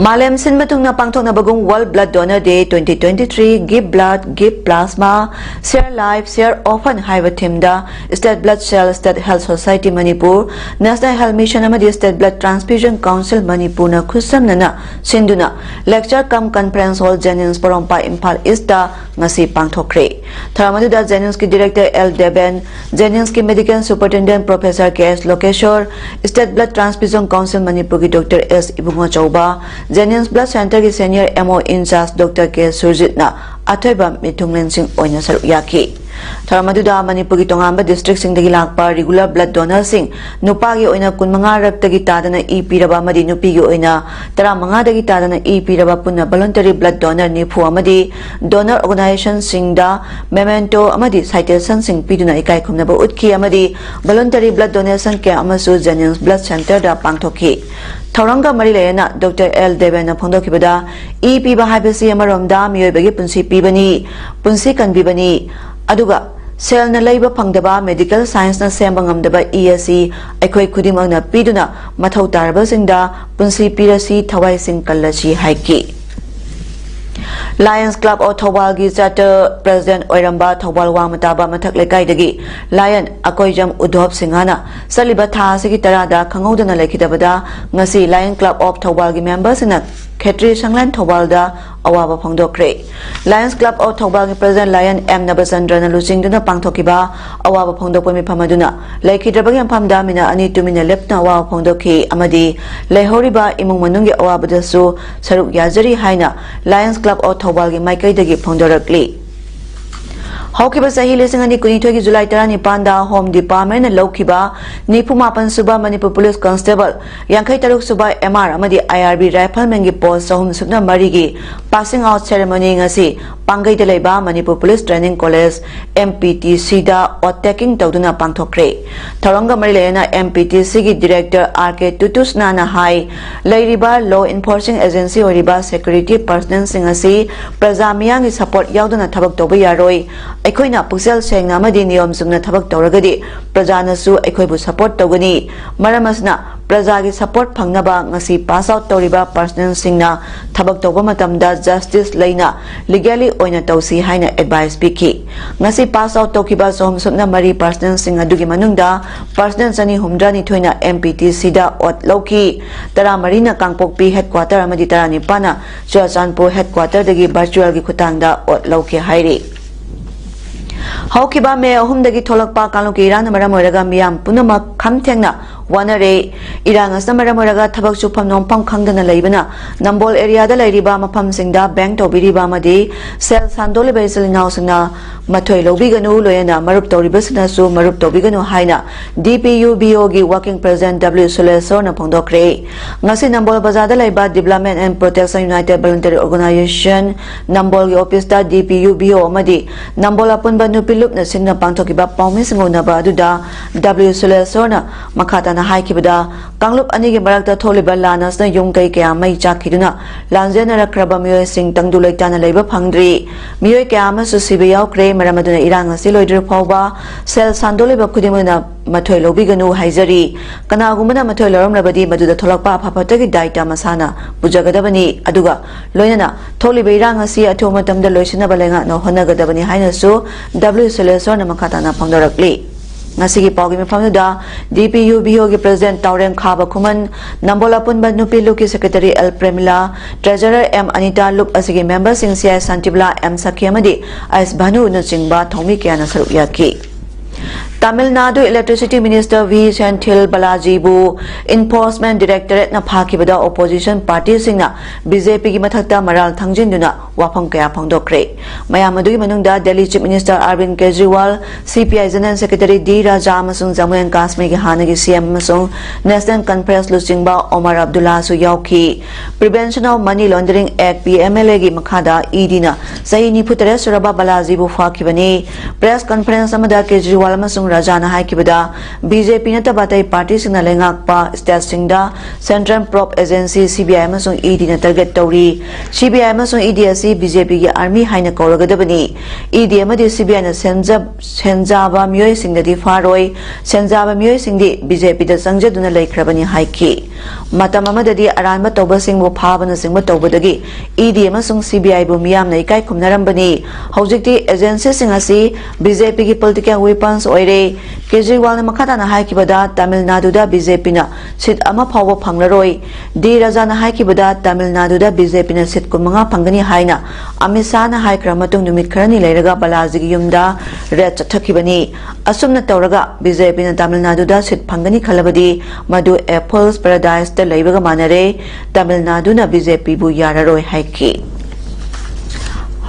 ꯃꯥꯂꯦꯝ ꯁꯤꯟꯕ ꯊꯨꯡꯅ ꯄꯥꯡꯊꯣꯛꯅꯕꯒꯨꯝ World Blood Donor Day twenty twenty-three, Give Blood, Give Plasma, Share Life, Share Often ꯍꯥꯏꯕ ꯊꯤꯝꯗ State Blood Cell, State Health Society Manipur, National Health Mission ꯑꯃꯗꯤ State Blood Transfusion Council ꯃꯅꯤꯄꯨꯔꯅ ꯈꯨꯠꯁꯝꯅꯅ ꯁꯤꯟꯗꯨꯅ Lecture cum Conference Hall, Jennings, Porompat, Imphal east ꯉꯁꯤ ꯄꯥꯡꯊꯣꯛꯈ꯭ꯔꯦ꯫ ꯊꯧꯔꯝ ꯑꯗꯨꯗ ꯖꯦꯅꯤꯝꯁꯀꯤ director L Deben, ꯖꯦꯅꯤꯝꯁꯀꯤ medical superintendent professor K S Lokeshor, state blood transfusion council ꯃꯅꯤꯄꯨꯔꯒꯤ doctor S Ibungo Chaoba, JNIMS blood ꯁꯦꯟꯇꯔꯒꯤ senior M O in-charge doctor K ꯁꯨꯔꯖꯤꯠꯅ ꯑꯊꯣꯏꯕ ꯃꯤꯊꯨꯡꯂꯦꯟꯁꯤꯡ ꯑꯣꯏꯅ ꯁꯔꯨꯛ ꯌꯥꯈꯤ꯫ ꯊꯧꯔꯝ ꯑꯗꯨꯗ ꯃꯅꯤꯄꯨꯔꯒꯤ ꯇꯣꯉꯥꯟꯕ districtꯁꯤꯡꯗꯒꯤ ꯂꯥꯛꯄ regular blood donorꯁꯤꯡ, ꯅꯨꯄꯥꯒꯤ ꯑꯣꯏꯅ ꯀꯨꯟꯃꯉꯥ ꯔꯛꯇꯒꯤ ꯇꯥꯗꯅ ꯏ ꯄꯤꯔꯕ ꯑꯃꯗꯤ ꯅꯨꯄꯤꯒꯤ ꯑꯣꯏꯅ ꯇꯔꯥꯃꯉꯥꯗꯒꯤ ꯇꯥꯗꯅ ꯏ ꯄꯤꯔꯕ ꯄꯨꯟꯅ voluntary blood donor ꯅꯤꯐꯨ ꯑꯃꯗꯤ donor organizationꯁꯤꯡꯗ memento ꯑꯃꯗꯤ citationꯁꯤꯡ ꯄꯤꯗꯨꯅ ꯏꯀꯥꯏ ꯈꯨꯝꯅꯕ ꯎꯠꯈꯤ ꯑꯃꯗꯤ voluntary blood donation camp ꯑꯃꯁꯨ Jennings Blood Centreꯗ ꯄꯥꯡꯊꯣꯛꯈꯤ꯫ ꯊꯧꯔꯝꯒ ꯃꯔꯤ ꯂꯩꯅꯅ Doctor L ꯗꯦꯕꯦꯟꯅ ꯐꯣꯡꯗꯣꯛꯈꯤꯕꯗ, ꯏ ꯄꯤꯕ ꯍꯥꯏꯕꯁꯤ ꯑꯃꯔꯣꯝꯗ ꯃꯤꯑꯣꯏꯕꯒꯤ ꯄꯨꯟꯁꯤ ꯄꯤꯕꯅꯤ, ꯄꯨꯟꯁꯤ ꯀꯟꯕꯤꯕꯅꯤ, ꯑꯗꯨꯒ ꯁꯦꯜꯅ ꯂꯩꯕ ꯐꯪꯗꯕ, medical scienceꯅ ꯁꯦꯝꯕ ꯉꯝꯗꯕ ꯏ ꯑꯁꯤ ꯑꯩꯈꯣꯏ ꯈꯨꯗꯤꯡꯃꯛꯅ ꯄꯤꯗꯨꯅ ꯃꯊꯧ ꯇꯥꯔꯕꯁꯤꯡꯗ ꯄꯨꯟꯁꯤ ꯄꯤꯔꯁꯤ, ꯊꯋꯥꯏꯁꯤꯡ ꯀꯜꯂꯁꯤ ꯍꯥꯏꯈꯤ꯫ Lions Club of ꯊꯧꯕꯥꯜꯒꯤ charter president ꯑꯣꯏꯔꯝꯕ ꯊꯧꯕꯥꯜ ꯋꯥꯡꯃ ꯇꯥꯕ ꯃꯊꯛ ꯂꯩꯀꯥꯏꯗꯒꯤ Lion ꯑꯀꯣꯏꯖꯝ ꯎꯙꯣꯞ ꯁꯤꯡꯍꯅ ꯆꯠꯂꯤꯕ ꯊꯥ ꯑꯁꯤꯒꯤ ꯇꯔꯥꯗ ꯈꯪꯍꯧꯗꯅ ꯂꯩꯈꯤꯗꯕꯗ ꯉꯁꯤ Lion Club of ꯊꯧꯕꯥꯜꯒꯤ memberꯁꯤꯡꯅ ꯈꯦꯇ꯭ꯔꯤ ꯁꯪꯂꯦꯟ ꯊꯧꯕꯥꯜꯗ ꯑꯋꯥꯕ ꯐꯣꯡꯗꯣꯛꯈ꯭ꯔꯦ꯫ Lions Club of ꯊꯧꯕꯥꯜꯒꯤ president Lion M ꯅꯕꯆꯟꯗ꯭ꯔꯅ ꯂꯨꯆꯤꯡꯗꯨꯅ ꯄꯥꯡꯊꯣꯛꯈꯤꯕ ꯑꯋꯥꯕ ꯐꯣꯡꯗꯣꯛꯄ ꯃꯤꯐꯝ ꯑꯗꯨꯅ ꯂꯩꯈꯤꯗ꯭ꯔꯕꯒꯤ ꯃꯐꯝꯗ ꯃꯤꯅꯠ ꯑꯅꯤ ꯇꯨꯃꯤꯟꯅ ꯂꯦꯞꯇꯨꯅ ꯑꯋꯥꯕ ꯐꯣꯡꯗꯣꯛꯈꯤ ꯑꯃꯗꯤ ꯂꯩꯍꯧꯔꯤꯕ ꯏꯃꯨꯡ ꯃꯅꯨꯡꯒꯤ ꯑꯋꯥꯕꯗꯁꯨ ꯁꯔꯨꯛ ꯌꯥꯖꯔꯤ ꯍꯥꯏꯅ Lions Club of ꯊꯧꯕꯥꯜꯒꯤ ꯃꯥꯏꯀꯩꯗꯒꯤ ꯐꯣꯡꯗꯣꯔꯛꯂꯤ꯫ ꯍꯧꯈꯤꯕ ꯆꯍꯤ ꯂꯤꯁꯤꯡ ꯑꯅꯤ ꯀꯨꯟꯅꯤꯊꯣꯏꯒꯤ July ꯇꯔꯥꯅꯤꯄꯥꯟꯗ Home Departmentꯅ ꯂꯧꯈꯤꯕ ꯅꯤꯐꯨ ꯃꯥꯄꯟ ꯁꯨꯕ Manipur Police Constable, ꯌꯥꯡꯈꯩ ꯇꯔꯨꯛ ꯁꯨꯕ M R ꯑꯃꯗꯤ I R B Riflemanꯒꯤ post ꯆꯍꯨꯝ ꯁꯨꯞꯅ ꯃꯔꯤꯒꯤ passing out ceremony ꯉꯁꯤ ꯄꯥꯡꯒꯩꯗ ꯂꯩꯕ Manipur Police Training College, M P T Cꯗ oath taking ꯇꯧꯗꯨꯅ ꯄꯥꯡꯊꯣꯛꯈ꯭ꯔꯦ꯫ ꯊꯧꯔꯝꯒ ꯃꯔꯤ ꯂꯩꯅꯅ M P T Cꯒꯤ director R K ꯇꯨꯇꯨꯁꯅꯥꯅ ꯍꯥꯏ, ꯂꯩꯔꯤꯕ law enforcing agency ꯑꯣꯏꯔꯤꯕ security personnelꯁꯤꯡ ꯑꯁꯤ ꯄ꯭ꯔꯖꯥ ꯃꯤꯌꯥꯝꯒꯤ support ꯌꯥꯎꯗꯅ ꯊꯕꯛ ꯇꯧꯕ ꯌꯥꯔꯣꯏ꯫ ꯑꯩꯈꯣꯏꯅ ꯄꯨꯛꯆꯦꯜ ꯁꯦꯡꯅ ꯑꯃꯗꯤ ꯅꯤꯌꯣꯝ ꯆꯨꯝꯅ ꯊꯕꯛ ꯇꯧꯔꯒꯗꯤ ꯄ꯭ꯔꯖꯥꯅꯁꯨ ꯑꯩꯈꯣꯏꯕꯨ support ꯇꯧꯒꯅꯤ꯫ ꯃꯔꯝ ꯑꯁꯤꯅ ꯄ꯭ꯔꯖꯥꯒꯤ support ꯐꯪꯅꯕ ꯉꯁꯤ pass out ꯇꯧꯔꯤꯕ personnelꯁꯤꯡꯅ ꯊꯕꯛ ꯇꯧꯕ ꯃꯇꯝꯗ justice ꯂꯩꯅ legally ꯑꯣꯏꯅ ꯇꯧꯁꯤ ꯍꯥꯏꯅ advice ꯄꯤꯈꯤ꯫ ꯉꯁꯤ pass out ꯇꯧꯈꯤꯕ ꯆꯍꯨꯝ ꯁꯨꯞꯅ ꯃꯔꯤ personnelꯁꯤꯡ ꯑꯗꯨꯒꯤ ꯃꯅꯨꯡꯗ personnel ꯆꯅꯤ ꯍꯨꯝꯗ꯭ꯔꯥ ꯅꯤꯊꯣꯏꯅ M P T Cꯗ oath ꯂꯧꯈꯤ, ꯇꯔꯥꯃꯔꯤꯅ ꯀꯥꯡꯄꯣꯛꯄꯤ headquarter ꯑꯃꯗꯤ ꯇꯔꯥꯅꯤꯄꯥꯟꯅ ꯆꯨꯔꯥꯆꯥꯟꯄꯨꯔ headquarterꯗꯒꯤ virtualꯒꯤ ꯈꯨꯠꯊꯥꯡꯗ oath ꯂꯧꯈꯤ ꯍꯥꯏꯔꯤ꯫ ꯍꯧꯈꯤꯕ ꯃꯦ ꯑꯍꯨꯝꯗꯒꯤ ꯊꯣꯛꯂꯛꯄ ꯀꯥꯡꯂꯨꯞꯀꯤ ꯏꯔꯥꯡꯅ ꯃꯔꯝ ꯑꯣꯏꯔꯒ ꯃꯤꯌꯥꯝ ꯄꯨꯝꯅꯃꯛ ꯈꯝ ꯊꯦꯡꯅ ꯋꯥꯅꯔꯦ꯫ ꯏꯔꯥꯡ ꯑꯁꯤꯅ ꯃꯔꯝ ꯑꯣꯏꯔꯒ ꯊꯕꯛ ꯁꯨꯐꯝ ꯅꯣꯝꯐꯝ ꯈꯪꯗꯅ ꯂꯩꯕꯅ ꯅꯝꯕꯣꯜ ꯑꯦꯔꯤꯌꯥꯗ ꯂꯩꯔꯤꯕ ꯃꯐꯝꯁꯤꯡꯗ ꯕꯦꯡ ꯇꯧꯕꯤꯔꯤꯕ ꯑꯃꯗꯤ ꯁꯦꯜ ꯁꯥꯟꯗꯣꯛꯂꯤꯕ ꯏꯆꯤꯜ ꯏꯅꯥꯎꯁꯤꯡꯅ ꯃꯊꯣꯏ ꯂꯧꯕꯤꯒꯅꯨ, ꯂꯣꯏꯅꯅ ꯃꯔꯨꯞ ꯇꯧꯔꯤꯕꯁꯤꯡꯅꯁꯨ ꯃꯔꯨꯞ ꯇꯧꯕꯤꯒꯅꯨ ꯍꯥꯏꯅ D P U B O ꯒꯤ working president W ꯁꯨꯂꯦꯁꯣꯔꯅ ꯐꯣꯡꯗꯣꯛꯈ꯭ꯔꯦ꯫ ꯉꯁꯤ ꯅꯝꯕꯣꯜ ꯕꯖꯥꯔꯗ ꯂꯩꯕ Development and Protection United Voluntary Organization ꯅꯝꯕꯣꯜꯒꯤ ꯑꯣꯐꯤꯁꯇ D P U B O ꯑꯃꯗꯤ ꯅꯝꯕꯣꯜ ꯑꯄꯨꯟꯕ ꯅꯨꯄꯤ ꯂꯨꯞꯅ ꯁꯤꯟꯅ ꯄꯥꯡꯊꯣꯛꯈꯤꯕ ꯄꯥꯎꯃꯤꯁꯤꯡ ꯎꯅꯕ ꯑꯗꯨꯗ W ꯁꯨꯂꯦꯁꯣꯔꯅ ꯃꯈꯥ ꯇꯥꯅ ꯍꯥꯏꯈꯤꯕꯗ, ꯀꯥꯡꯂꯨꯞ ꯑꯅꯤꯒꯤ ꯃꯔꯛꯇ ꯊꯣꯛꯂꯤꯕ ꯂꯥꯟ ꯑꯁꯤꯅ ꯌꯨꯝ ꯀꯩ ꯀꯌꯥ ꯃꯩ ꯆꯥꯛꯈꯤꯗꯨꯅ ꯂꯥꯟꯖꯦꯟꯅꯔꯛꯈ꯭ꯔꯕ ꯃꯤꯑꯣꯏꯁꯤꯡ ꯇꯪꯗꯨ ꯂꯩꯇꯥꯅ ꯂꯩꯕ ꯐꯪꯗ꯭ꯔꯤ꯫ ꯃꯤꯑꯣꯏ ꯀꯌꯥ ꯑꯃꯁꯨ ꯁꯤꯕ ꯌꯥꯎꯈ꯭ꯔꯦ꯫ ꯃꯔꯝ ꯑꯗꯨꯅ ꯏꯔꯥꯡ ꯑꯁꯤ ꯂꯣꯏꯗ꯭ꯔꯤꯕ ꯐꯥꯎꯕ ꯁꯦꯜ ꯁꯥꯟꯗꯣꯛꯂꯤꯕ ꯈꯨꯗꯤꯡꯃꯛꯅ ꯃꯊꯣꯏ ꯂꯧꯕꯤꯒꯅꯨ ꯍꯥꯏꯖꯔꯤ꯫ ꯀꯅꯥꯒꯨꯝꯕꯅ ꯃꯊꯣꯏ ꯂꯧꯔꯝꯂꯕꯗꯤ ꯃꯗꯨꯗ ꯊꯣꯛꯂꯛꯄ ꯑꯐ ꯐꯠꯇꯒꯤ ꯗꯥꯏꯇ ꯃꯁꯥꯅ ꯄꯨꯖꯒꯗꯕꯅꯤ꯫ ꯑꯗꯨꯒ ꯂꯣꯏꯅꯅ ꯊꯣꯛꯂꯤꯕ ꯏꯔꯥꯡ ꯑꯁꯤ ꯑꯊꯨꯕ ꯃꯇꯝꯗ ꯂꯣꯏꯁꯤꯟꯅꯕ ꯂꯩꯉꯥꯛꯅ ꯍꯣꯠꯅꯒꯗꯕꯅꯤ ꯍꯥꯏꯅꯁꯨ W ꯁꯨꯂꯦꯁꯣꯔꯅ ꯃꯈꯥ ꯇꯥꯅ ꯐꯣꯡꯗꯣꯔꯛꯂꯤ꯫ ꯉꯁꯤꯒꯤ ꯄꯥꯎꯒꯤ ꯃꯤꯐꯝꯗꯨꯗ D P U B O ꯒꯤ president ꯇꯥꯎꯔꯦꯝ ꯈꯥꯕ ꯈꯨꯃꯟ, ꯅꯝꯕꯣꯜ ꯑꯄꯨꯟꯕ ꯅꯨꯄꯤ ꯂꯨꯞꯀꯤ secretary L ꯄ꯭ꯔꯦꯃꯤꯂꯥ, treasurer M Anita, ꯂꯨꯞ ꯑꯁꯤꯒꯤ member ꯁꯤꯡ C I ꯁꯥꯟꯇꯤꯕꯂꯥ, M ꯁꯈꯤ ꯑꯃꯗꯤ ꯑꯩꯁ ꯚꯥꯅꯨꯅꯆꯤꯡꯕ ꯊꯧꯃꯤ ꯀꯌꯥꯅ ꯁꯔꯨꯛ ꯌꯥꯈꯤ꯫ Tamil Nadu electricity minister V ꯁꯦꯟꯊꯤꯜ ꯕꯥꯂꯥꯖꯤꯕꯨ enforcement directorate ꯅ ꯐꯥꯈꯤꯕꯗ opposition party ꯁꯤꯡꯅ B J P ꯒꯤ ꯃꯊꯛꯇ ꯃꯔꯥꯜ ꯊꯥꯡꯖꯤꯟꯗꯨꯅ ꯋꯥꯐꯝ ꯀꯌꯥ ꯐꯣꯡꯗꯣꯛꯈ꯭ꯔꯦ꯫ ꯃꯌꯥꯝ ꯑꯗꯨꯒꯤ ꯃꯅꯨꯡꯗ Delhi Chief Minister Arvind Kejriwal, C P I General Secretary D Raja ꯑꯃꯁꯨꯡ Jammu and Kashmir ꯒꯤ ꯍꯥꯟꯅꯒꯤ C M ꯑꯃꯁꯨꯡ National Conference ꯂꯨꯆꯤꯡꯕ Omar Abdullah ꯁꯨ ꯌꯥꯎꯈꯤ꯫ Prevention of Money Laundering Act, P M L A ꯒꯤ ꯃꯈꯥꯗ E D ꯅ ꯆꯍꯤ ꯅꯤꯐꯨ ꯇꯔꯦꯠ ꯁꯨꯔꯕ ꯕꯥꯂꯥꯖꯤꯕꯨ ꯐꯥꯈꯤꯕꯅꯤ꯫ Press conference ꯑꯃꯗ ꯀꯦꯖꯔꯤꯋꯥꯜ ꯑꯃꯁꯨꯡ ꯔꯥꯖꯥꯅ ꯍꯥꯏꯈꯤꯕꯗ, B J P ꯅꯠꯇꯕ ꯑꯇꯩ party ꯁꯤꯡꯅ ꯂꯩꯉꯥꯛꯄ state ꯁꯤꯡꯗ Central Probe Agency, C B I ꯑꯃꯁꯨꯡ E D ꯅ target ꯇꯧꯔꯤ꯫ C B I ꯑꯃꯁꯨꯡ E D ꯑꯁꯤ B J P ꯒꯤ army ꯍꯥꯏꯅ ꯀꯧꯔꯒꯗꯕꯅꯤ꯫ E D ꯑꯃꯗꯤ C B I ꯅ ꯁꯦꯟꯖ-, ꯁꯦꯟꯖꯥꯕ ꯃꯤꯑꯣꯏꯁꯤꯡꯗꯗꯤ ꯐꯥꯔꯣꯏ꯫ ꯁꯦꯟꯖꯥꯕ ꯃꯤꯑꯣꯏꯁꯤꯡꯗꯤ B J P ꯗ ꯆꯪꯖꯗꯨꯅ ꯂꯩꯈ꯭ꯔꯕꯅꯤ ꯍꯥꯏꯈꯤ꯫ ꯃꯇꯝ ꯑꯃꯗꯗꯤ ꯑꯔꯥꯟꯕ ꯇꯧꯕꯁꯤꯡꯕꯨ ꯐꯥꯕꯅꯆꯤꯡꯕ ꯇꯧꯕꯗꯒꯤ E D ꯑꯃꯁꯨꯡ C B I ꯕꯨ ꯃꯤꯌꯥꯝꯅ ꯏꯀꯥꯏ ꯈꯨꯝꯅꯔꯝꯕꯅꯤ꯫ ꯍꯧꯖꯤꯛꯇꯤ agency ꯁꯤꯡ ꯑꯁꯤ B J P ꯒꯤ political weapons ꯑꯣꯏꯔꯦ꯫ ꯀꯦꯖꯔꯤꯋꯥꯜꯅ ꯃꯈꯥ ꯇꯥꯅ ꯍꯥꯏꯈꯤꯕꯗ, ꯇꯥꯃꯤꯜ ꯅꯥꯗꯨꯗ ꯕꯤ ꯖꯦ ꯄꯤꯅ ꯁꯤꯠ ꯑꯃ ꯐꯥꯎꯕ ꯐꯪꯂꯔꯣꯏ꯫ ꯗꯤ ꯔꯥꯖꯥꯅ ꯍꯥꯏꯈꯤꯕꯗ, ꯇꯥꯃꯤꯜ ꯅꯥꯗꯨꯗ ꯕꯤ ꯖꯦ ꯄꯤꯅ ꯁꯤꯠ ꯀꯨꯟꯃꯉꯥ ꯐꯪꯒꯅꯤ ꯍꯥꯏꯅ ꯑꯃꯤꯠ ꯁꯥꯍꯅ ꯍꯥꯏꯈ꯭ꯔ ꯃꯇꯨꯡ, ꯅꯨꯃꯤꯠ ꯈꯔꯅꯤ ꯂꯩꯔꯒ ꯕꯥꯂꯥꯖꯤꯒꯤ ꯌꯨꯝꯗ ꯔꯦꯗ ꯆꯠꯊꯈꯤꯕꯅꯤ꯫ ꯑꯁꯨꯝꯅ ꯇꯧꯔꯒ ꯕꯤ ꯖꯦ ꯄꯤꯅ ꯇꯥꯃꯤꯜ ꯅꯥꯗꯨꯗ ꯁꯤꯠ ꯐꯪꯒꯅꯤ ꯈꯜꯂꯕꯗꯤ, ꯃꯗꯨ ꯑꯦꯄꯜꯁ ꯄꯦꯔꯥꯗꯥꯏꯁꯇ ꯂꯩꯕꯒ ꯃꯥꯟꯅꯔꯦ꯫ ꯇꯥꯃꯤꯜ ꯅꯥꯗꯨꯅ ꯕꯤ ꯖꯦ ꯄꯤꯕꯨ ꯌꯥꯔꯔꯣꯏ ꯍꯥꯏꯈꯤ꯫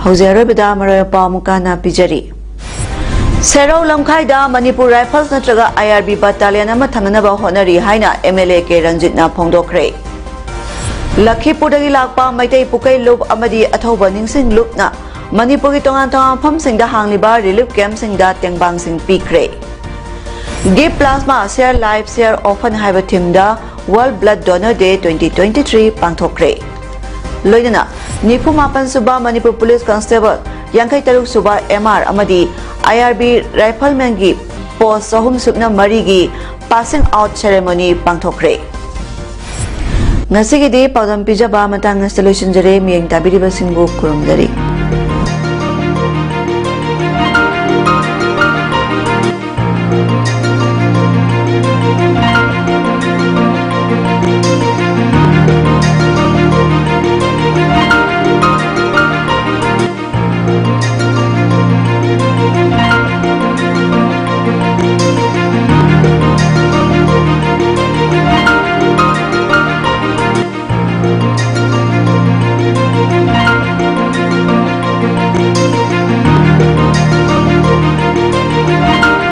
ꯍꯧꯖꯤꯛ ꯑꯔꯣꯏꯕꯗ ꯃꯔꯨꯑꯣꯏꯕ ꯄꯥꯎ ꯑꯃꯨꯛꯀ ꯍꯟꯅ ꯄꯤꯖꯔꯤ꯫ ꯁꯦꯔꯧ ꯂꯝꯈꯥꯏꯗ ꯃꯅꯤꯄꯨꯔ ꯔꯥꯏꯐꯜꯁ ꯅꯠꯇ꯭ꯔꯒ ꯑꯥꯏ ꯑꯥꯔ ꯕꯤ ꯕꯠꯇꯥꯂꯤꯌꯟ ꯑꯃ ꯊꯝꯅꯅꯕ ꯍꯣꯠꯅꯔꯤ ꯍꯥꯏꯅ ꯑꯦꯝ ꯑꯦꯜ ꯑꯦ ꯀꯦ ꯔꯟꯖꯤꯠꯅ ꯐꯣꯡꯗꯣꯛꯈ꯭ꯔꯦ꯫ ꯂꯈꯤꯄꯨꯔꯗꯒꯤ ꯂꯥꯛꯄ ꯃꯩꯇꯩ ꯄꯨꯀꯩ ꯂꯨꯞ ꯑꯃꯗꯤ ꯑꯊꯧꯕ ꯅꯤꯡꯁꯤꯡ ꯂꯨꯞꯅ ꯃꯅꯤꯄꯨꯔꯒꯤ ꯇꯣꯉꯥꯟ ꯇꯣꯉꯥꯟꯕ ꯃꯐꯝꯁꯤꯡꯗ ꯍꯥꯡꯂꯤꯕ ꯔꯤꯂꯤꯐ ꯀꯦꯝꯞꯁꯤꯡꯗ ꯇꯦꯡꯕꯥꯡꯁꯤꯡ ꯄꯤꯈ꯭ꯔꯦ꯫ Give Plasma, Share Life, Share Often ꯍꯥꯏꯕ ꯊꯤꯝꯗ World Blood Donor Day twenty twenty three ꯄꯥꯡꯊꯣꯛꯈ꯭ꯔꯦ꯫ ꯂꯣꯏꯅꯅ ꯅꯤꯐꯨ ꯃꯥꯄꯟ ꯁꯨꯕ ꯃꯅꯤꯄꯨꯔ ꯄꯨꯂꯤꯁ ꯀꯟꯁꯇꯦꯕꯜ, ꯌꯥꯡꯈꯩ ꯇꯔꯨꯛ ꯁꯨꯕ ꯑꯦꯝ ꯑꯥꯔ ꯑꯃꯗꯤ ꯑꯥꯏ ꯑꯥꯔ ꯕꯤ ꯔꯥꯏꯐꯜꯃꯦꯟꯒꯤ ꯄꯣꯁ ꯆꯍꯨꯝ ꯁꯨꯞꯅ ꯃꯔꯤꯒꯤ ꯄꯥꯁꯤꯡ ꯑꯥꯎꯠ ꯁꯦꯔꯦꯃꯣꯅꯤ ꯄꯥꯡꯊꯣꯛꯈ꯭ꯔꯦ꯫ ꯉꯁꯤꯒꯤꯗꯤ ꯄꯥꯎꯗꯝ ꯄꯤꯖꯕ ꯃꯇꯥꯡ ꯑꯁꯤꯗ ꯂꯣꯏꯁꯤꯟꯖꯔꯦ꯫ ꯃꯤꯠꯌꯦꯡ ꯇꯥꯕꯤꯔꯤꯕꯁꯤꯡꯕꯨ ꯈꯨꯔꯨꯝꯖꯔꯤ꯫